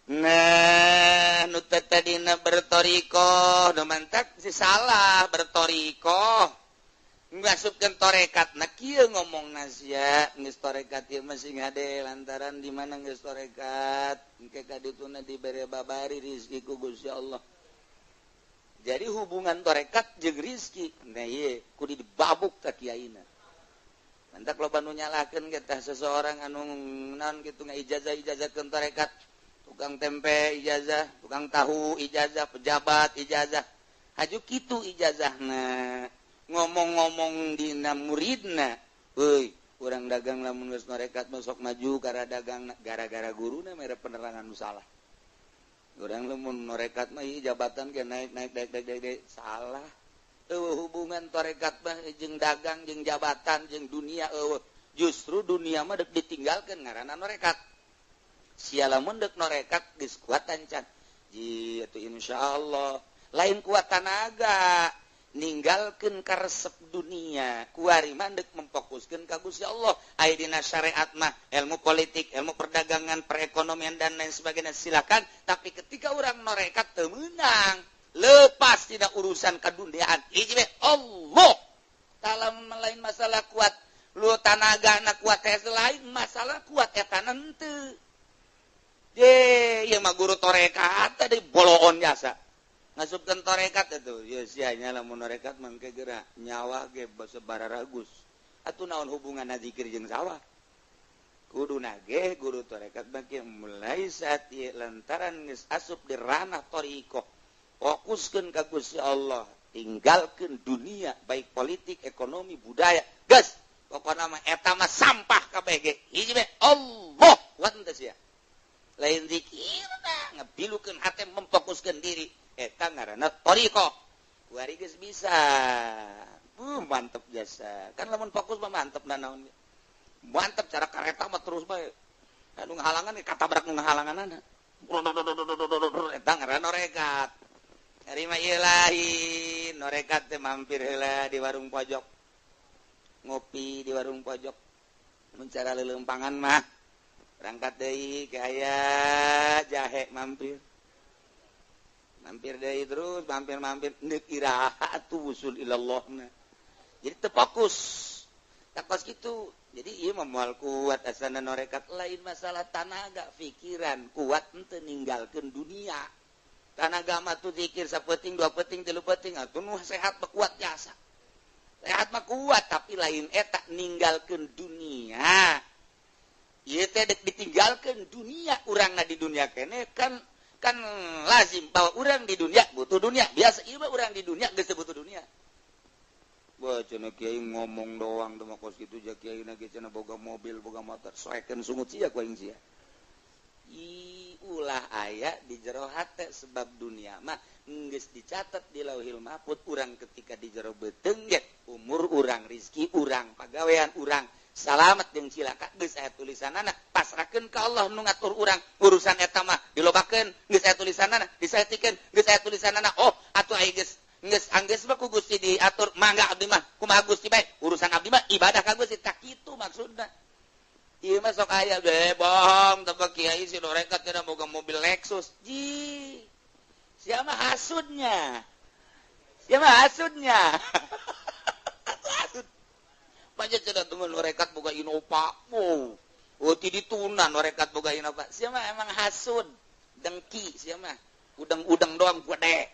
Nah nu tadina bertorikoh nu mantak si salah bertorikoh ngasupkeun torekat na kieu ngomongna sia geus torekat ieu mah sing hade lantaran di mana geus torekat engke ka dituna dibere babari rizki ku Gusti Allah. Jadi hubungan torekat jeung rizki nah ieu kudu dibabuk ka kiaina. Mantak loba nu nyalahkeun ge tah seseorang anu naon kitu ngaijazah-ijazahkeun torekat, tukang tempe ijazah, tukang tahu ijazah, pejabat ijazah. Haju kitu ijazahna. Ngomong-ngomong dina muridna, euy, urang dagang lamun geus norekat mah sok maju gara dagang gara-gara guruna mere penerangan nu salah. Urang lamun norekat mah ieu jabatan ge naik naik naik naik naik salah. Eueuh hubungan torekat mah jeung dagang jeung jabatan jeung dunia eueuh. Justru dunia mah deuk ditinggalkeun ngaranna norekat. Sia lamun deuk norekat geus kuat ancan. Ji atuh insyaallah lain kuat tanaga ninggalkeun karesep dunia kuari mah deuk memfokuskeun ka Gusti Allah. Aya dina syariat mah ilmu politik, ilmu perdagangan, perekonomian dan lain sebagainya silakan, tapi ketika urang norekat teu meunang lepas tidak urusan kaduniaan. Hiji we Allah taala lain masalah kuat lu tanaga na kuat teh lain masalah kuat eta henteu. Ye, ieu mah guru torekat tadi boloon jasa. Ngasupkeun torekat atuh. Ye sia nya lamun norekat mangke geura nyawa ge bararagus. Atuh naon hubunganna zikir jeung sawah? Kudu nage guru torekat bagi mulai saat ieu lantaran geus asup di ranah thariqah. Fokuskeun ka Gusti Allah, tinggalkeun dunia baik politik, ekonomi, budaya. Geus, pokona mah eta mah sampah kabeh ge. Hiji we Allah, kuat teu sia? Lain zikirna ngebilukeun hate memfokuskeun diri eta ngaranna thariqah. Kuari geus bisa. Mantep jasa. Kan lamun fokus mah mantep naon. Mantep cara kareta mah terus bae. Anu ngahalangan katabrak nu ngahalanganana. Eta ngaranna norekat. Ari mah ieu lain, norekat teh mampir heula di warung pojok. Ngopi di warung pojok. Mun cara leuleumpangan mah berangkat deui ke aya jahe mampir. Mampir deui terus mampir-mampir neuk iraha atuh wusul ilallahna. Jadi teu fokus. Takos kitu. Jadi ieu mah moal kuat asana norekat lain masalah tanaga pikiran kuat henteu ninggalkeun dunia. Tanaga mah tuh zikir sapeting dua peting tilu peting atuh nu sehat mah kuat jasa. Sehat mah kuat tapi lain eta ninggalkeun dunia. Ieu teh dek ditinggalkeun dunia urangna di dunia kene kan kan lazim bahwa urang di dunia butuh dunia. Biasa ieu mah urang di dunia geus teu butuh dunia. Wah cenah kiai ngomong doang teh mah kos kitu ja kiai na ge cenah boga mobil boga motor soekeun sungut sia ku aing sia. I ulah aya di jero hate sebab dunia mah geus dicatat di Lauhil Mahfud urang ketika di jero beuteung ge umur urang rizki urang pagawean urang salamet jeung cilaka geus aya tulisanana pasrahkeun ka Allah nu ngatur urang urusan eta mah dilobakeun geus aya tulisanana disaetikeun geus aya tulisanana oh atuh aya geus geus anggeus mah ku Gusti diatur mangga abdi mah kumaha Gusti bae urusan abdi mah ibadah ka Gusti tak kitu maksudna. Ieu mah sok aya be bohong teh kiai si norekat cenah boga mobil Lexus. Ji. Sia mah hasudnya. Sia mah hasudnya. Hasud. Banyak cenah temen norekat boga Innova. Oh, oh ti dituna norekat boga Innova. Sia mah emang hasud, dengki sia mah. Udang-udang doang gede.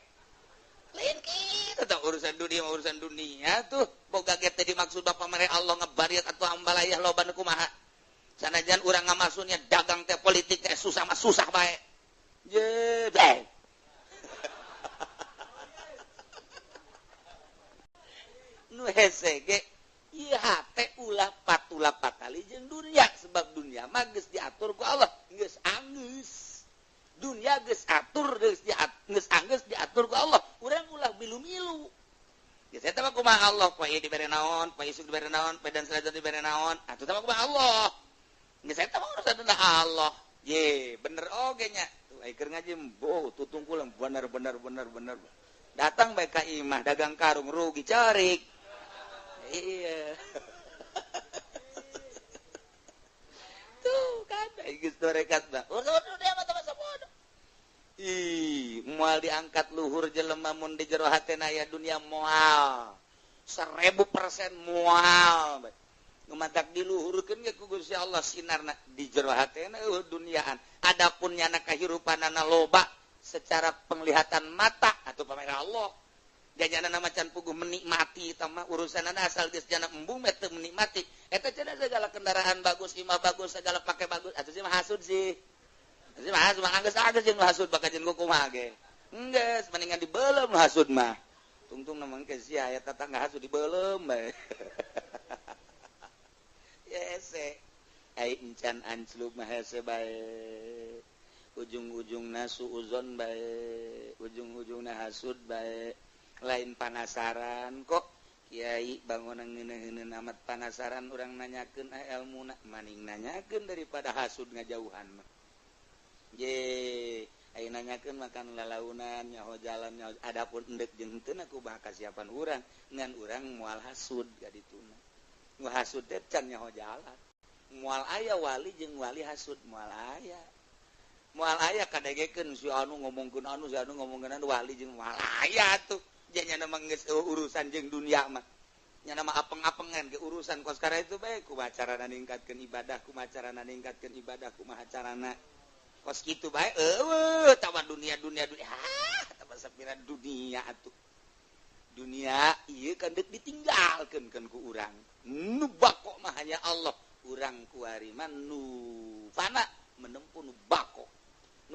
Lain kitu teh urusan dunia urusan dunia tuh. Boga ge teh dimaksud Bapak mere Allah ngebariat atuh ambalayah loba nu kumaha. Sanajan urang ngamasuknya dagang teh politik teh susah mah susah bae. Je bae. Nu hese ge ieu hate ulah patula patali jeung dunia sebab dunia mah geus diatur ku Allah, geus anggeus. Dunia geus atur geus geus anggeus diatur ku Allah. Urang ulah milu-milu. Geus eta mah kumaha Allah, poe ieu dibere naon, poe isuk dibere naon, poe dan selanjutnya dibere naon. Atuh teh mah kumaha Allah. Geus eta mah urusan Allah. Ye, bener oge nya. Tuh ai keur ngaji boh tutungkul bener bener bener bener. Datang bae ka imah dagang karung rugi carik. Iya. Tuh kan ai geus torekat mah. Urusan dunia mah masa bodoh. Ih, moal diangkat luhur jelema mun di jero hatena aya dunia moal. 1000% moal. Nu matak diluhurkeun ge ku Gusti Allah sinarna di jero hatena eueuh duniaan. Adapun nyana kahirupanana loba secara penglihatan mata atau pamer Allah. Jajana macan puguh menikmati eta mah urusanana asal geus jana embung mah teu menikmati. Eta cenah segala kendaraan bagus, imah bagus, segala pakai bagus, atuh sih mah hasud sih. Sih mah hasud mah anggeus-anggeus jeung nu hasud bakal jeung kumaha ge. Enggeus mendingan dibeuleum nu hasud mah. Tungtung na mangke sia aya tetangga hasud dibeuleum bae. Ya hese. Ai encan anclub mah hese bae. Ujung-ujungna suuzon bae, ujung-ujungna hasud bae. Lain panasaran kok kiai bangunan ngeuneuh-ngeuneuh amat panasaran urang nanyakeun elmuna maning nanyakeun daripada hasud ngajauhan mah. Ye, aya nanyakeun makan lalaunan nyaho jalan nyaho adapun endek jeung henteu ku bah kasiapan urang ngan urang moal hasud ka dituna. Nu hasud teh can nyaho jalan. Moal aya wali jeung wali hasud moal aya. Moal aya kadegekeun si anu ngomongkeun anu si anu ngomongkeun anu wali jeung moal aya tuh. Janya nama geus urusan jeung dunia mah. Nya nama apeng-apengan ke urusan kos kara itu bae kumaha carana ningkatkeun ibadah, kumaha carana ningkatkeun ibadah, kumaha carana kos kitu bae eueuh tawar dunia dunia dunia. Ah, tawar sapira dunia atuh. Dunia ieu kan deuk ditinggalkeun kan ku urang. Nu bako mah hanya Allah. Urang kuari mah nu fana menempuh nu bako.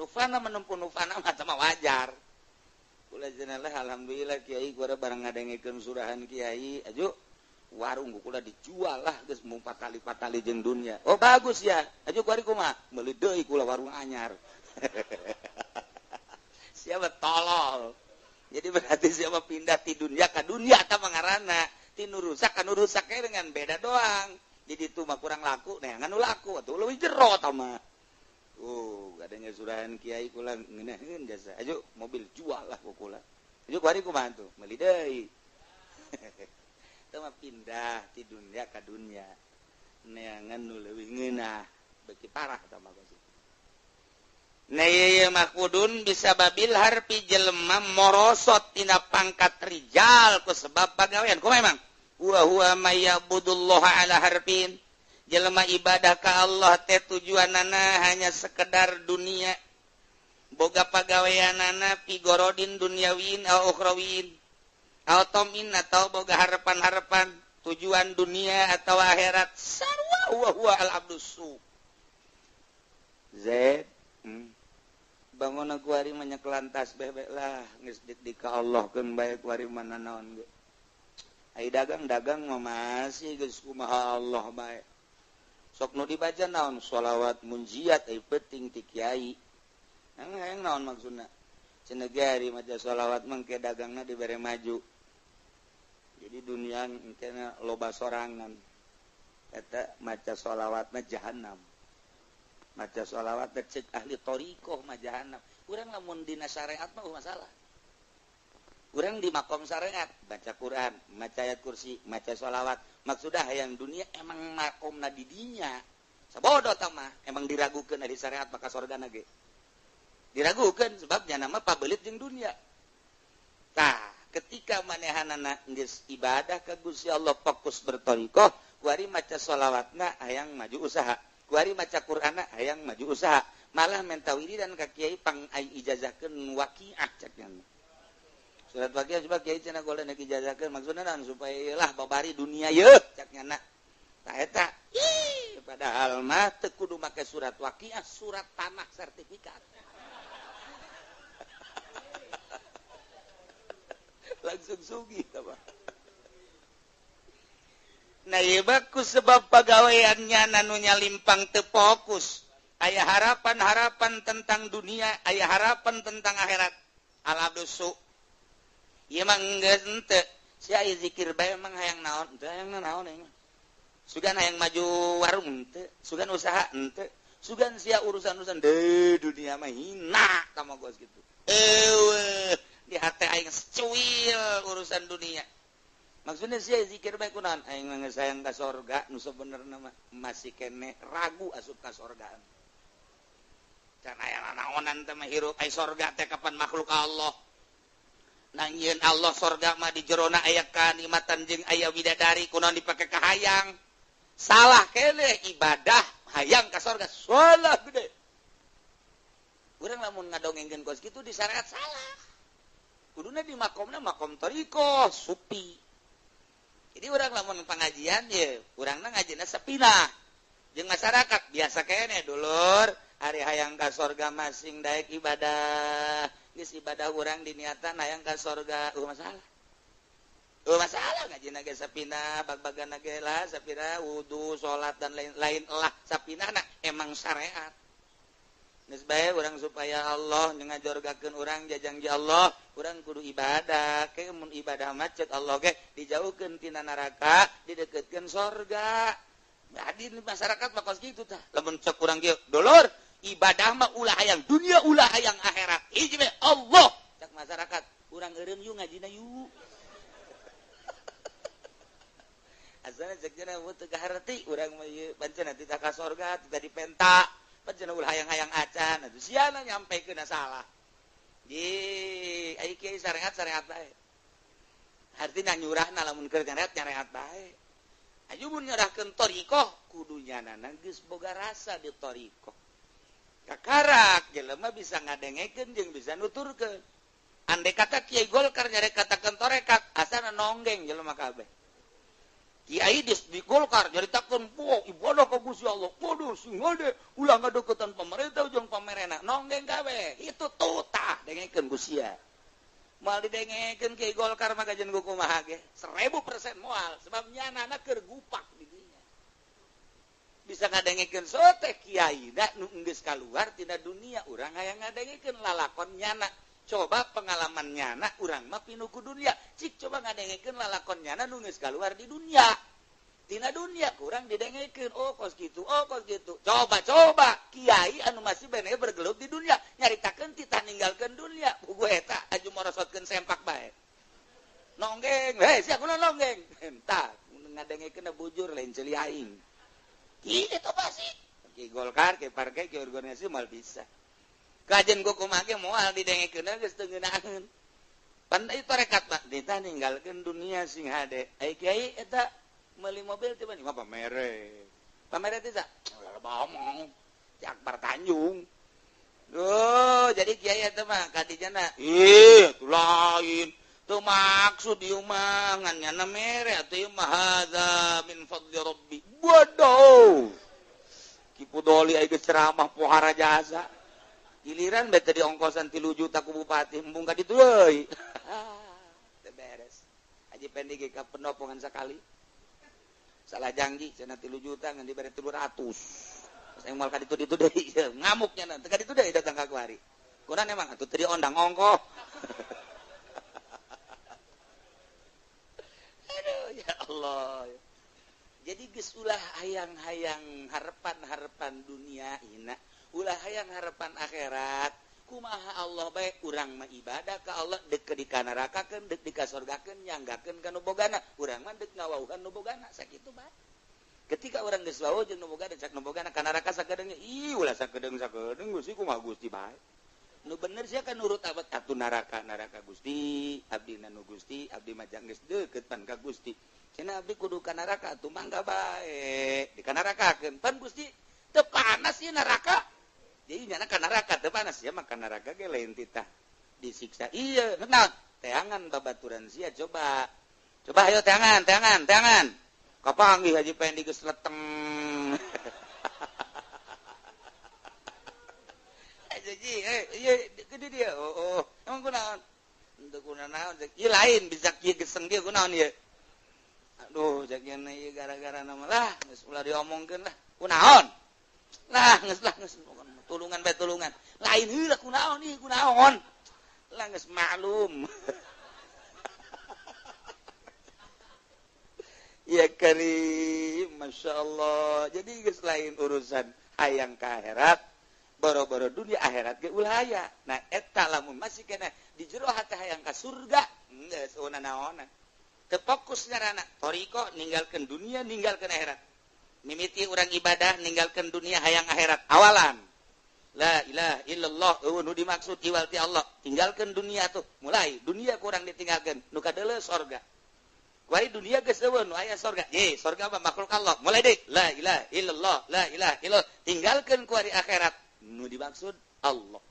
Nu fana menempuh nu fana mah mah wajar. Kula jenengan alhamdulillah kiai kula barang ngadengekeun surahan kiai aju warung kula dijual lah geus mung patali-patali jeung dunia. Oh bagus ya. Aju kuari kumaha? Meuli deui kula warung anyar. Siapa tolol. Jadi berarti siapa pindah ti dunia ka dunia ta mangarana. Ti nu rusak ka nu rusak dengan beda doang. Jadi itu mah kurang laku, neangan nu laku atuh leuwih jero ta mah. Oh, adanya surahan kiai kula ngeunaheun jasa. Aju mobil jual lah ku kula. Aju kuari kumaha tuh? Meuli deui. Teu mah pindah ti dunia ka dunia. Neangan nu leuwih ngeunah, beuki parah tah mah geus. Nah ieu mah kudun bisa babil harpi jelema morosot tina pangkat rijal ku sebab pagawean. Kumaha emang? Wa huwa may ya'budullaha ala harfin. Jelema ibadah ka Allah teh tujuanana hanya sekedar dunia. Boga pagaweanana pigorodin duniawin au ukhrawin. Au tomin atau boga harapan-harapan tujuan dunia atau akhirat. Sarwa wa huwa al abdus su. Zaid, bangun aku hari menyekelan tasbih bae lah geus dik ka Allah keun bae kuari mana naon ge. Ai dagang-dagang mah masih geus kumaha Allah bae. Sok nu dibaca naon sholawat munjiat ai penting ti kiai. Hayang naon maksudna? Cenah ge ari maca sholawat mah engke dagangna dibere maju. Jadi dunia engkena loba sorangan. Eta maca sholawatna jahannam. Maca sholawat teh cek ahli thariqah mah jahannam. Urang lamun dina syariat mah masalah. Urang di makom syariat baca Quran, maca ayat kursi, maca sholawat. Maksudnya hayang dunia emang makomna di dinya. Sabodo tah mah emang diragukeun ari syariat maka sorgana ge. Diragukeun sebabnya nama pabelit jeung dunia. Tah, ketika manehanana geus ibadah ka Gusti Allah fokus berthariqah, kuari maca sholawatna hayang maju usaha. Kuari maca Qur'anna hayang maju usaha. Malah menta wiridan ka kiai pang ai ijazahkeun waqiah cek nya. Surat waqiah sebab kiai cenah goleh nek ijazahkeun maksudna naon supaya lah babari dunia yeuh cek nya na. Tah eta ih padahal mah teu kudu make surat waqiah, surat tanah sertifikat. Langsung sugih tah mah. Nah ieu bagus sebab pagaweannya nu nyalimpang teu fokus. Aya harapan-harapan tentang dunia, aya harapan tentang akhirat. Al abdusu. Ieu mah geus henteu. Si aya zikir bae emang hayang naon? Teu hayang naon aing mah. Sugan hayang maju warung henteu, sugan usaha henteu, sugan sia urusan-urusan deui dunia mah hina ka mah geus kitu. Eueuh, di hate aing secuil urusan dunia. Maksudnya sia zikir bae kunaon? Aing mah geus hayang ka sorga nu sabenerna mah masih keneh ragu asup ka sorgaan. Can aya nanaonan teh mah hirup ai sorga teh kapan makhluk Allah. Nangieun Allah sorga mah di jerona aya kanikmatan jeung aya widadari kunaon dipake kahayang. Salah keneh ibadah hayang ka sorga salah gede. Urang lamun ngadongengkeun kos kitu di syariat salah. Kuduna di makomna makom thariqah supi. Jadi urang lamun pengajian ye urangna ngajina sepinah. Jeung masyarakat biasa keneh dulur. Ari hayang ka sorga masing daek ibadah. Geus ibadah urang diniatan hayang ka sorga, masalah. Masalah ngajina ge sapinah, bag-bagana ge lah sapinah wudu, salat dan lain-lain lah sapinahna emang syariat. Geus bae urang supaya Allah ngajorgakeun urang jajangji Allah, urang kudu ibadah. Ke mun ibadah mah ceuk Allah ge dijauhkeun tina neraka, dideukeutkeun sorga. Jadi masyarakat mah kos kitu tah. Lamun cek urang kieu, dulur, ibadah mah ulah hayang dunia, ulah hayang akhirat. Hiji we Allah. Cek masyarakat, urang eureun yuk ngajina yuk. Asana cek cenah mun teu kaharti urang mah ieu pancen teu ka sorga, teu dipenta. Pancen ulah hayang-hayang acan. Atuh siana nyampekeun salah. Di ai kiai syariat syariat bae. Artina nyurahna lamun keur nyariat nyariat bae. Ayo mun nyerahkeun thariqah kudu nyanana geus boga rasa di thariqah. Kakarak jelema bisa ngadengekeun jeung bisa nuturkeun. Andai kata Kiai Golkar nyarek katakeun tarekat, asana nonggeng jelema kabeh. Kiai di Golkar nyaritakeun poh ibadah ka Gusti Allah, kudu sing hade ulah ngadeukeutan pamarentah jeung pamerena, nonggeng kabeh. Itu tutah dengekeun ku sia. Moal didengekeun Kiai Golkar mah kajian ku kumaha ge 1000% moal sebab nyanana keur gupak di dinya. Bisa ngadengekeun sote kiai da nu geus kaluar tina dunia urang hayang ngadengekeun lalakon nyana. Coba pengalaman nyana urang mah pinuh ku dunia. Cik coba ngadengekeun lalakon nyana nu geus kaluar di dunia. Tina dunia kurang didengekeun oh kos kitu, oh kos kitu. Coba-coba kiai anu masih bene bergelut di dunia nyaritakeun titah ninggalkeun dunia. Buku eta aju morosotkeun sempak bae. Nonggeng, hei sia kunaon nonggeng. Entah ngadengekeun bujur lain ceuli aing. Kitu pasti. Ki Golkar, ki partai, ki organisasi moal bisa. Kajen ku kumaha ge moal didengekeun geus teu ngeunaheun. Pan ieu tarekat mah ditah ninggalkeun dunia sing hade. Ai kiai eta meuli mobil tiba mah pamere. Pamere teh ulah ngomong. Ti Akbar Tanjung. Duh, jadi kiai eta mah kadijana. Ih, atuh lain. Teu maksud ieu mah ngan nyana mere atuh ieu mah hadza min fadli rabbi. Bodoh. Ki Pudoli ai geus ceramah pohara jasa. Giliran bae teh diongkosan 3 juta ku bupati embung ka ditu deui. Teu beres. Haji Pendi ge ka pendopongan sakali. Salah janji cenah 3 juta ngan dibere 300. Pas aing moal ka ditu ditu deui ngamuknya teu ka ditu deui datang ka kuari. Kunaon emang atuh teu diondang ongkoh. Aduh ya Allah. Jadi geus ulah hayang-hayang harapan-harapan dunia ina, ulah hayang harapan akhirat. Kumaha Allah bae urang mah ibadah ka Allah deuk dikanarakakeun, deuk dikasorgakeun, nyanggakeun ka nu bogana. Urang mah deuk ngawauhan nu bogana sakitu bae. Ketika urang geus wawuh jeung nu bogana, cak nu bogana ka neraka sakedeung, ih ulah sakedeung-sakedeung Gusti kumaha Gusti bae. Nu bener sia kan nurut abad atuh neraka, neraka Gusti, abdi na nu Gusti, abdi mah geus deukeut pan ka Gusti. Cenah abdi kudu ka neraka atuh mangga bae. Dikanarakakeun pan Gusti teu panas ieu neraka. Jadi nyana ka neraka teu panas ya maka neraka ge lain titah disiksa. Iya, naon? Teangan babaturan sia coba. Coba ayo teangan, teangan, teangan. Kapanggih Haji Pendi geus leteng. Haji, ieu gede dia. Oh, oh. Emang kunaon? Henteu kunaon. Ieu lain bisa kieu geseng dia kunaon ieu. Aduh, cek nya ieu gara-gara nama lah, geus ulah diomongkeun lah. Kunaon? Lah, geus lah geus tulungan bae tulungan. Lain heula kunaon ieu kunaon. Lah geus maklum. Ya karim, Masya Allah. Jadi geus lain urusan hayang ka akhirat, boro-boro dunia akhirat ge ulah aya. Nah eta lamun masih kena di jero hati hayang ka surga, geus naonan. Teu fokus ngarana thariqah ninggalkeun dunia, ninggalkeun akhirat. Mimiti urang ibadah ninggalkeun dunia hayang akhirat awalan. La ilaha illallah eueuh nu dimaksud iwal ti Allah. Tinggalkeun dunia tuh, mulai dunia kurang ditinggalkeun, nu kadeuleu sorga. Kuari dunia geus eueuh nu aya sorga. Ye, sorga mah makhluk Allah. Mulai deui la ilaha illallah, la ilaha illallah. Tinggalkeun kuari akhirat, nu dimaksud Allah.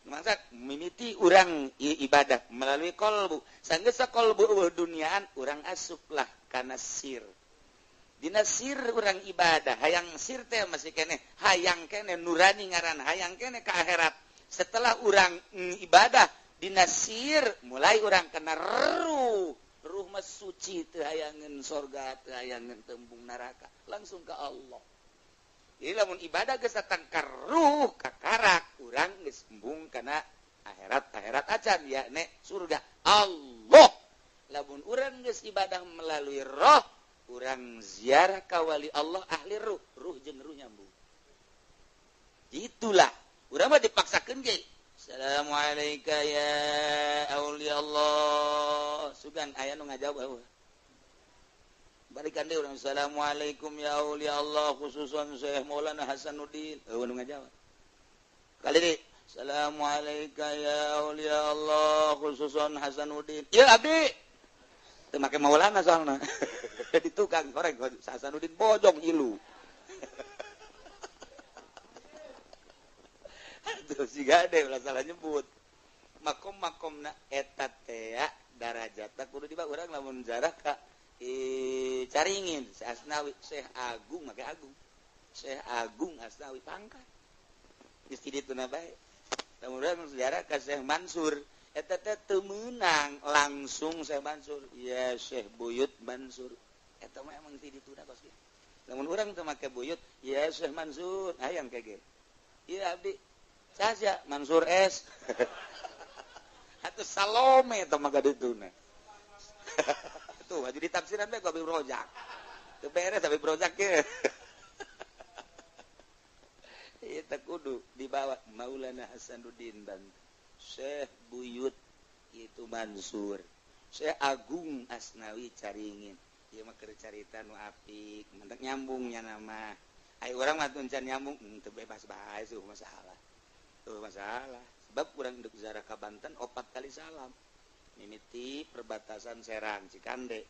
Mangsa mimiti urang ibadah melalui kolbu. Sanggeus kolbu eueuh duniaan, urang asuplah kana sir. Dina sir urang ibadah, hayang sir teh masih keneh, hayang keneh nurani ngaran, hayang keneh ka akhirat. Setelah urang ibadah dina sir, mulai urang kena ruh. Ruh mah suci teu hayangeun sorga, teu hayangeun tembung neraka, langsung ke Allah. Jadi lamun ibadah geus datang ka ruh, ka karak, urang geus embung kana akhirat, akhirat acan yakni surga Allah. Lamun urang geus ibadah melalui roh, urang ziarah ka wali Allah ahli ruh, ruh jeung ruh nyambung. Itulah urang mah dipaksakeun ge. Assalamualaikum ya aulia Allah. Sugan aya nu ngajawab eueuh. Balikan deui urang assalamualaikum ya aulia Allah khususan Syekh Maulana Hasanuddin. Eueuh nu ngajawab. Kali deui assalamualaikum ya aulia Allah khususan Hasanuddin. Ieu abdi. Teu make Maulana soalna. Di tukang korek Hasanuddin bojong ilu. Terus siga deh ulah salah nyebut. Makom-makomna eta teh darajatna kudu dibawa urang lamun jarah ka Caringin Syekh Asnawi, Syekh Agung make Agung. Syekh Agung Asnawi pangkat. Geus ti dituna bae. Lamun urang sejarah ka Syekh Mansur, eta teh teu meunang langsung Syekh Mansur, ya Syekh Buyut Mansur. Eta mah emang ti dituna kos kieu. Lamun urang teu make Buyut, ya Syekh Mansur, hayang kege. Ieu abdi saja Mansur S. Atuh Salome teh mah gadituna. Tuh baju ditafsiran bae ku Habib Rozak. Teu beres Habib Rozak ge. Ieu teh kudu dibawa Maulana Hasanuddin Banten. Syekh Buyut itu Mansur. Syekh Agung Asnawi Caringin. Ieu mah keur carita nu apik, mentek nyambungnya nama. Ai urang mah teu can nyambung, teu bebas bae seuh masalah. Tuh masalah. Sebab urang induk ziarah ka Banten 4 kali salam. Mimiti perbatasan Serang Cikande.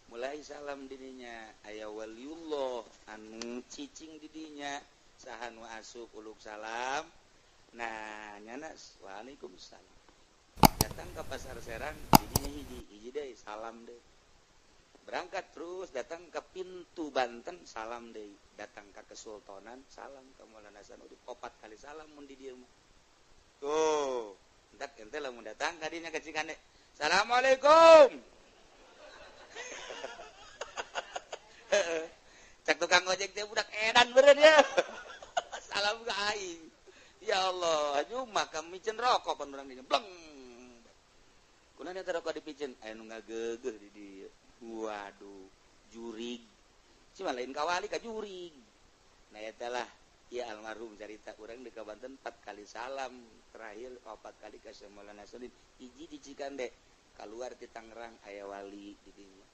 Mulai salam didinya aya waliullah anu cicing didinya saha nu asup uluk salam. Nah, nyana waalaikumsalam. Datang ke pasar Serang didinya hiji, hiji deui salam deui. Berangkat terus datang ke pintu Banten salam deui, datang ke Kesultanan salam ke Maulana Hasanuddin 4 kali salam mun di dieu mah. Tuh, entak ente lamun datang ka dinya ka Cikande. Assalamualaikum. Cek tukang ojek teh budak edan beureun ya. Salam ka aing. Ya Allah, anu mah kami rokok pan urang dinya. Bleng. Kunaon eta rokok dipicen? Aya nu ngageugeuh di dieu. Waduh, jurig. Cuma lain kawali ka jurig. Nah eta lah ya almarhum carita urang di Banten 4 kali salam, terakhir 4 kali ka Syekh Maulana Hasanuddin. Hiji di Cikande, keluar di Tangerang aya wali di dinya.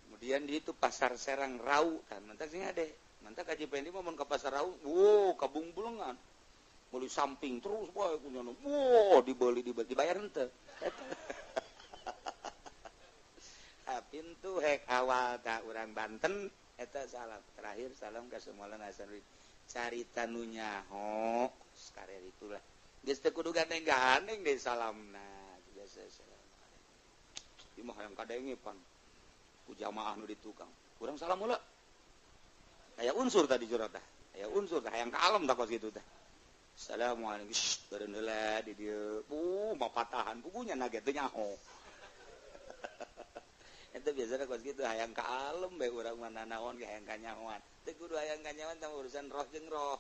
Kemudian di itu pasar Serang Rau kan mantak sing ade. Mantak Haji Pendi mah mun ka pasar Rau, wow, kabungbulengan. Meuli samping terus bae kunyana. Wow, dibeli dibayar henteu. Eta. Pintu hek awal tak urang Banten eta salam terakhir salam ka Syekh Maulana Hasanuddin. Carita nu nyaho sakarer itulah. Geus teu kudu gandeng-gandeng deui salamna. Biasa assalamualaikum. Ieu mah hayang kadenge pan ku jamaah nu di tukang. Urang salam heula. Aya unsur tadi curhat tah. Aya unsur tah hayang ka alam tah kos kitu tah. Assalamualaikum. Beureun heula di dieu. Mah patahan pugunya na ge teu nyaho. Itu biasanya kos gitu hayang ka alem bae urang mah nanaon ge hayang kanyahoan. Teu kudu hayang kanyahoan tah urusan roh jeung roh.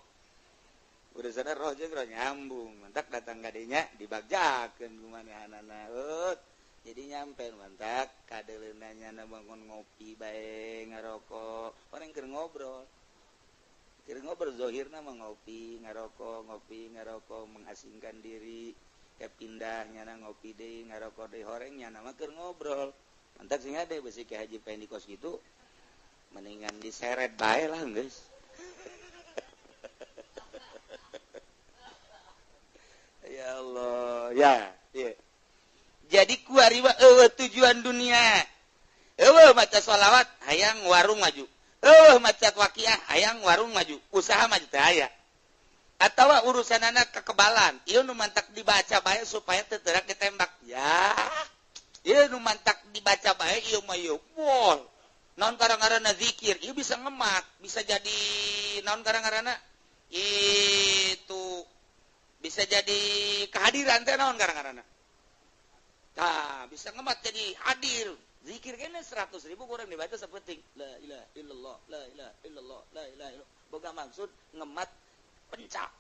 Urusan roh jeung roh nyambung. Mantak datang ka dinya dibagjakeun ku manehanana. Jadi nyampe mantak kadeuleuna nyana bangun ngopi bae ngarokok. Orang keur ngobrol. Keur ngobrol zahirna mah ngopi, ngarokok, ngopi, ngarokok, mengasingkan diri. Ke pindah nyana ngopi deui, ngarokok deui horeng nyana mah keur ngobrol. Mantak sing ade besi ke Haji Pendi kos gitu mendingan diseret bae lah geus. Ya Allah ya yeah. Jadi kuari mah eueuh tujuan dunia. Eueuh maca sholawat hayang warung maju. Eueuh maca waqiah hayang warung maju, usaha maju teh aya. Atawa urusan anak kekebalan, ieu nu mantak dibaca bae supaya teu teurak ditembak. Ya. Ieu nu mantak dibaca bae ieu mah ieu. Wah. Naon karang-ngaranna zikir, ieu bisa ngemat, bisa jadi naon karang-ngaranna? Itu bisa jadi kehadiran teh naon karang-ngaranna? Tah, bisa ngemat jadi hadir. Zikir kene 100.000 kurang dibaca sapenting. La ilaha illallah, la ilaha illallah, la ilaha illallah. Boga maksud ngemat pencak.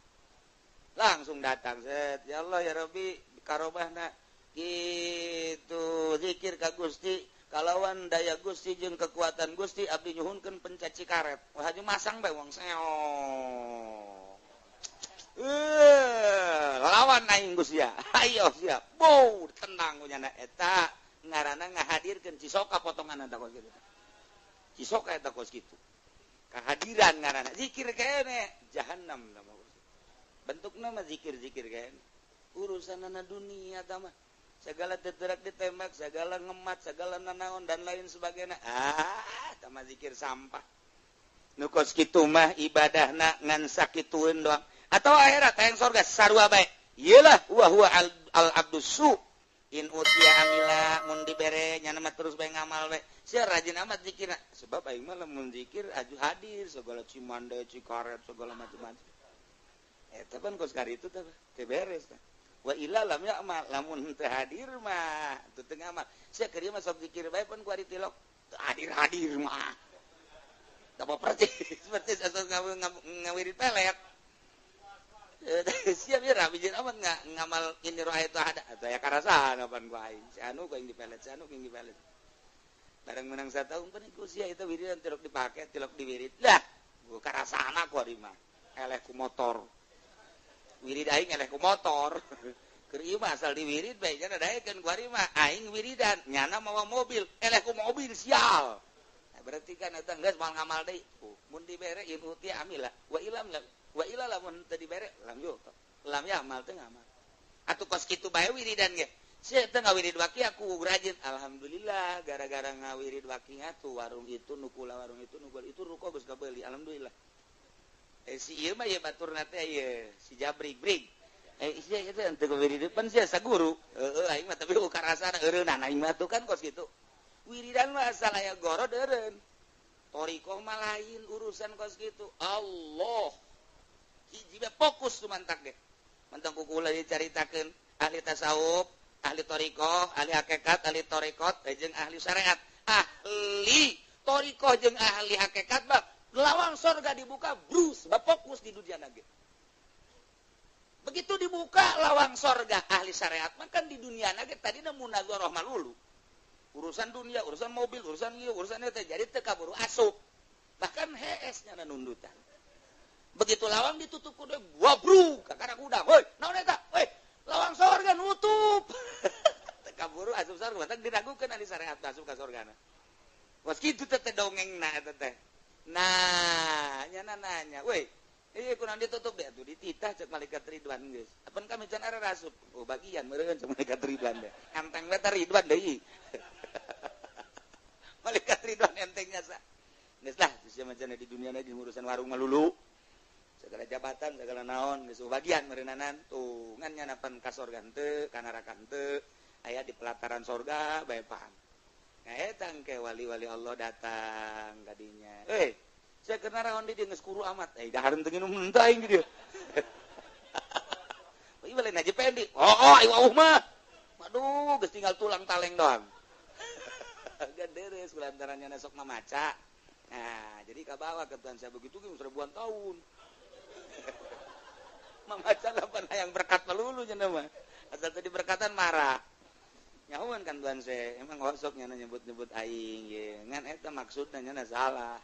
Langsung datang set. Ya Allah ya Rabbi karobahna gitu zikir ka Gusti kalawan daya Gusti jeung kekuatan Gusti abdi nyuhunkeun penca cikaret. Wah haji masang bae wong seong. Lawan aing Gusti ya. Ayo siap. Bow tenang nya eta ngaranna ngahadirkeun cisoka potongan eta kos kitu. Cisoka eta kos kitu. Kehadiran ngaranna zikir kene jahanam nama bentukna mah zikir-zikir kene. Urusanana dunia tah mah segala teterak ditembak, segala ngemat, segala nanaon dan lain sebagainya. Ah, tah mah zikir sampah. Nu kos kitu mah ibadahna ngan sakitueun doang. Atau akhirat hayang sorga sarua bae. Iyalah wa huwa al abdus su in utia amila mun dibere nyana mah terus bae ngamal bae. Sia rajin amat zikirna. Sebab aing mah lamun zikir aju hadir segala cimande, cikaret, segala macam-macam. Eta pan kos kari itu teh teu beres teh. Wa illa lam ya'mal lamun teu hadir mah teu teu ngamal. Sia keur ieu mah sok zikir bae pan ku ari tilok. Hadir-hadir mah. Teu percis, percis asal ngawirid pelet. Siap ya rapi jeung amat ngamal ini roh itu ada saya karasaan apaan gua aing si anu gua yang dipelet si anu yang dipelet bareng menang satahun pan iku sia itu wiridan tilok dipake tilok diwirid lah gua karasaan aku ari mah eleh ku motor wirid aing eleh ku motor keur ieu mah asal diwirid bae nya daekeun ku ari mah aing wiridan nyana mawa mobil eleh ku mobil sial. Nah, berarti kan eta geus moal ngamal deui mun dibere in uti amila wa ilam wa ila lamun teu dibere lam yo lam ya amal teu ngamal atuh kos kitu bae wiridan ge sia teu ngawirid waki aku rajin alhamdulillah gara-gara ngawirid wakinya tuh warung itu nukula warung itu nukul itu ruko geus kabeuli alhamdulillah si ieu mah ieu baturna teh ieu si Jabrik brig sia ieu teh teu wirid pan sia saguru heueuh aing mah tapi karasana eureunana aing mah tuh kan kos kitu wiridan mah asal aya gorod eureun thoriqoh mah lain urusan kos kitu Allah hiji fokus tuh mantak deh mantang kukula dicaritakeun ahli tasawuf, ahli thoriqoh, ahli hakikat, ahli thoriqot, jeung ahli syariat. Ahli thoriqoh jeung ahli hakikat mah lawang sorga dibuka brus, sebab fokus di dunia nage. Begitu dibuka lawang sorga ahli syariat mah kan di dunia nage tadina munazarah malulu. Urusan dunia, urusan mobil, urusan ieu, urusan eta jadi teu kaburu asup. Bahkan hees nya nundutan. Begitu lawang ditutup kudu gua bruk kakara kuda. Hoi, naon eta? Hoi, lawang sorga nutup. Teu kaburu asup sorga, teh diragukeun ahli syariat asup ka sorgana. Kos kitu teh dongengna eta teh. Nah, nya nanya, woi, ieu kunaon ditutup deh atuh dititah cek malaikat Ridwan geus. Apan kami can ara asup. Oh, bagian meureun cek malaikat Ridwan deh. Enteng we teh Ridwan deui. Malaikat Ridwan entengnya sa. Geus lah, sia macana di dunia na urusan warung malulu. Segala jabatan, segala naon, geus bagian meureunnanan tuh ngan nyanapan ka sorga henteu, ka neraka henteu, aya di pelataran sorga bae paham. Nah eta engke wali-wali Allah datang kadinya. Eh, sia keur naraon di dieu geus kuru amat. Eh, dahar teu nginum henteu aing di dieu. Ieu lain aja pendi. Oh, aing wauh mah. Waduh, geus tinggal tulang taleng doang. Ganderes kulantaran nya sok mamaca. Nah, jadi kabawa ke Tuhan saya begitu geus ribuan tahun. Mamaca lapan hayang berkat melulu cenah mah. Asal tadi berkatan marah. Nyahuan kan Tuhan saya, emang osok nya nyebut-nyebut aing ye. Ngan eta maksudna nya salah.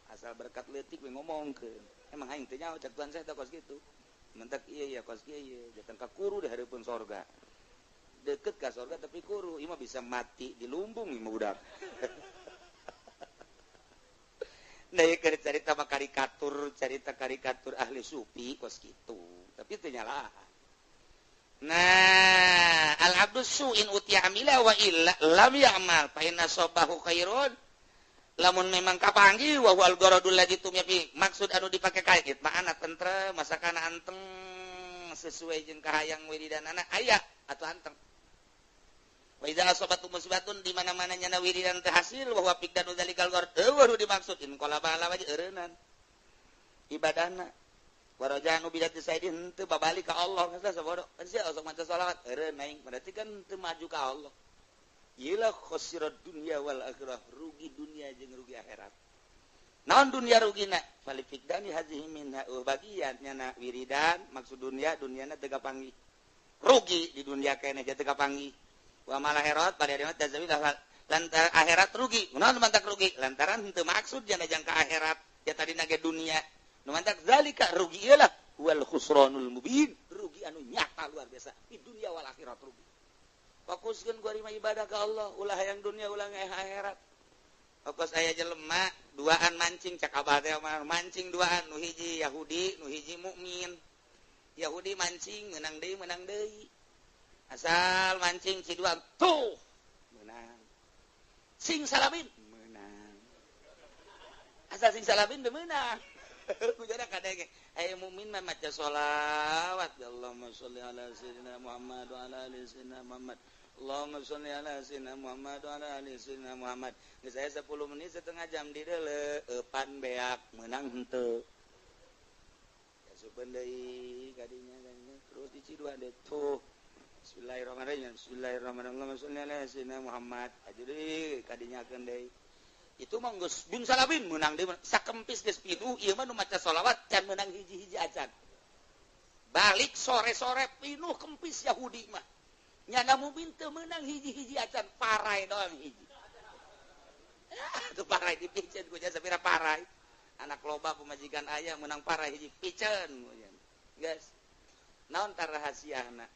Asal berkat leutik we ngomongkeun. Emang aing teh nyaho cek Tuhan saya teh kos kitu. Mentak ieu ya kos kieu ye, datang ka kuru di hareupeun sorga. Deket ka sorga tapi kuru, ieu mah bisa mati di lumbung ieu mah budak. Nah, ya cerita mah karikatur, cerita karikatur ahli sufi kos kitu. Tapi teu nyalahan. Nah, al-abdu su'in utiya amila wa illa lam ya'mal fa inna sabahu khairun. Lamun memang kapanggih wa huwal gharadul ladzi tumya fi, maksud anu dipake kait makana tentrem, masakana anteng sesuai jeung kahayang wiridanana aya atuh anteng. Wa idza asabatu musibatun di mana-mana nyana wiridan teu hasil wa huwa fiqdanu dzalikal gharad, eueuh dimaksud in qalaba ala wajhi eureunnan ibadahna. Warajanu bidati saidin teu babalik ka Allah geus sabodo. Sia sok maca selawat eureun aing berarti kan teu maju ka Allah. Iyalah khosirat dunya wal akhirah, rugi dunia jeung rugi akhirat. Naon dunia rugina? Fali fiqdani hazihi minha bagian nyana wiridan maksud dunia duniana teu kapanggih. Rugi di dunia keneh teu kapanggih. Wa mal akhirat pada hari tazawil lantaran akhirat rugi. Naon mantak rugi? Lantaran teu maksud jana jangka akhirat ya tadina ge dunia. Nu mantak zalika rugi iyalah wal khusranul mubin, rugi anu nyata luar biasa di dunia wal akhirat rugi. Fokuskeun ku ari ibadah ka Allah, ulah hayang dunia ulah akhirat. Fokus aya jelema duaan mancing cak abah teh mancing duaan nu hiji Yahudi, nu hiji mukmin. Yahudi mancing menang deui. Asal mancing si duaan tuh menang. Sing salabin menang. Asal sing salabin teu meunang. Kujana kadenge aya mukmin mah maca sholawat ya Allahumma sholli ala sayyidina Muhammad wa ala ali sayyidina Muhammad. Allahumma sholli ala sayyidina Muhammad wa ala ali sayyidina Muhammad. Geus aya 10 menit setengah jam di deuleu eupan beak meunang henteu. Ya supeun deui kadinya terus diciduan deui tuh. Bismillahirrahmanirrahim. Bismillahirrahmanirrahim. Allahumma sholli ala sayyidina Muhammad. Aju deui kadinyakeun deui. Itu mah geus bin salabin meunang deui sakempis geus pinuh ieu mah nu maca sholawat can meunang hiji-hiji acan. Balik sore-sore pinuh kempis Yahudi mah. Nyana mukmin teu meunang hiji-hiji acan, parai doang hiji. Tuh parai dipiceun ku nya sapira parai. Anak loba pemajikan aya meunang parai hiji piceun ku nya. Geus. Naon tar rahasiana?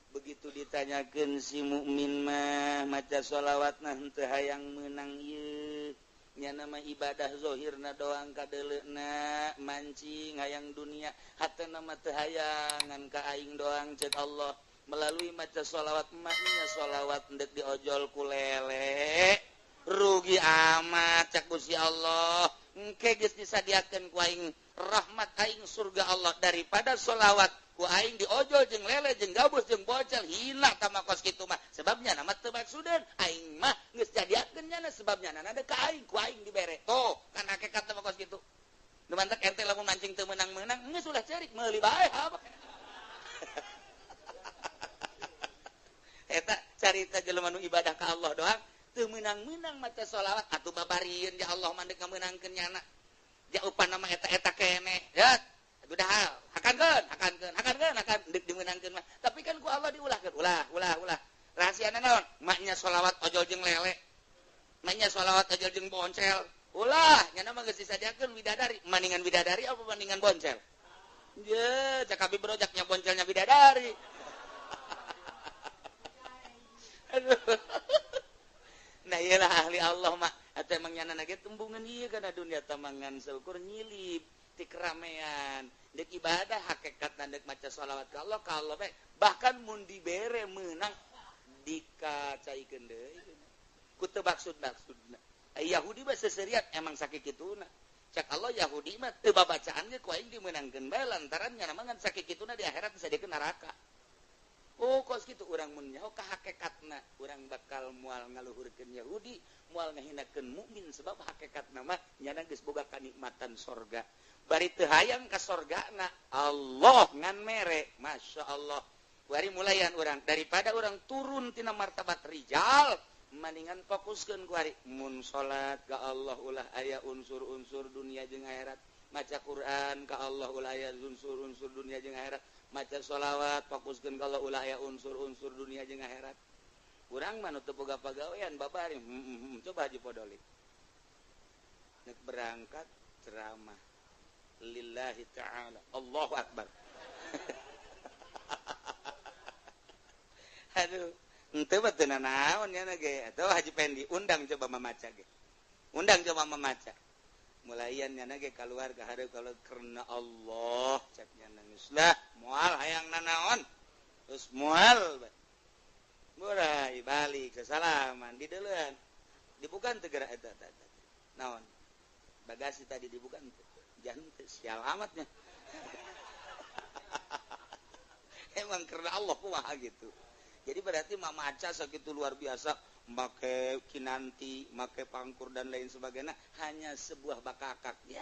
Begitu ditanyakeun si mukmin mah maca sholawatna henteu hayang meunang ieu. Nyana mah ibadah zahirna doang kadeuleuna mancing hayang dunia hatena mah teu hayang ngan ka aing doang ceuk Allah. Melalui maca sholawat maknya sholawat ndek diojol ku lele rugi amat cak Gusti Allah. Engke geus disadiakeun ku aing rahmat aing surga Allah daripada sholawat ku aing diojol jeung lele jeung gabus jeung bocel hina tama kos kitu mah sebabnya nama teu maksudeun aing mah geus jadiakeun nyana sebabnya nana ka aing ku aing dibere tuh kan hakikat tama kos kitu. Nu mantak ente lamun mancing teu meunang-meunang geus ulah cerik meuli bae apa. Eta carita jelema nu ibadah ka Allah doang teu meunang-meunang maca sholawat atuh babarieun ya Allah mah deuk ngameunangkeun nyana. Jaupan nama eta-eta keneh ya udah hakankeun hakankeun hakankeun hakan deuk dimeunangkeun mah tapi kan ku Allah diulahkeun ulah ulah ulah rahasiana naon maknya sholawat ojol jeung lele maknya sholawat ojol jeung boncel ulah nyana mah geus disadiakeun bidadari maningan bidadari apa maningan boncel ye cak abi brojaknya boncelnya bidadari. Aduh. Nah iyalah ahli Allah mah atau emang nyana ge tembungan ieu kana dunia tamangan seukur nyilip ti keramaian dek ibadah hakikat dek maca sholawat ka Allah bae bahkan mun dibere meunang dikacaikeun deui ku teu maksud-maksudna. Yahudi mah seserian emang sakikituna cak Allah Yahudi mah teu babacaan ge ku aing dimeunangkeun bae lantaran nyana mah ngan sakikituna di akhirat disadiakeun neraka. Oh kos kitu urang mun nyaho ka hakikatna urang bakal moal ngaluhurkeun Yahudi moal ngahinakeun mukmin sebab hakikatna mah nyana geus boga kanikmatan sorga bari teu hayang ka sorgana Allah ngan mere Masya Allah. Bari mulayan urang daripada urang turun tina martabat rijal maningan fokuskeun ku ari mun salat ka Allah ulah aya unsur-unsur dunia jeung akhirat maca Quran ka Allah ulah aya unsur-unsur dunia jeung akhirat maca sholawat fokuskeun ka Allah ulah aya unsur-unsur dunia jeung akhirat. Urang mah nu teu boga pagawean babari coba Haji Podolik nek berangkat ceramah lillahi ta'ala Allahu akbar. Aduh henteu mah teu nanaon nya ge atuh Haji Pendi undang coba mamaca ge undang coba mamaca mulayan nya ge kaluar ka hareup kalau karena Allah cek nya nangis lah moal hayang nanaon Terus moal murai balik sesalaman di deuleun dibuka teu geura eta eta naon bagasi tadi dibuka teu jangan teu sial amatnya. Emang karena Allah kumaha gitu. Jadi berarti mamaca sakitu luar biasa make kinanti, make pangkur dan lain sebagainya hanya sebuah bakakak. Ya,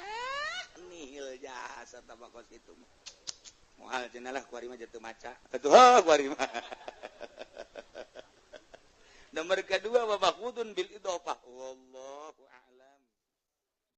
nihil jasa tabakos itu. Moal cenah lah kuari mah jatuh maca. Atuh kuari mah. Nomor kedua babakudun bil idofah. Wallah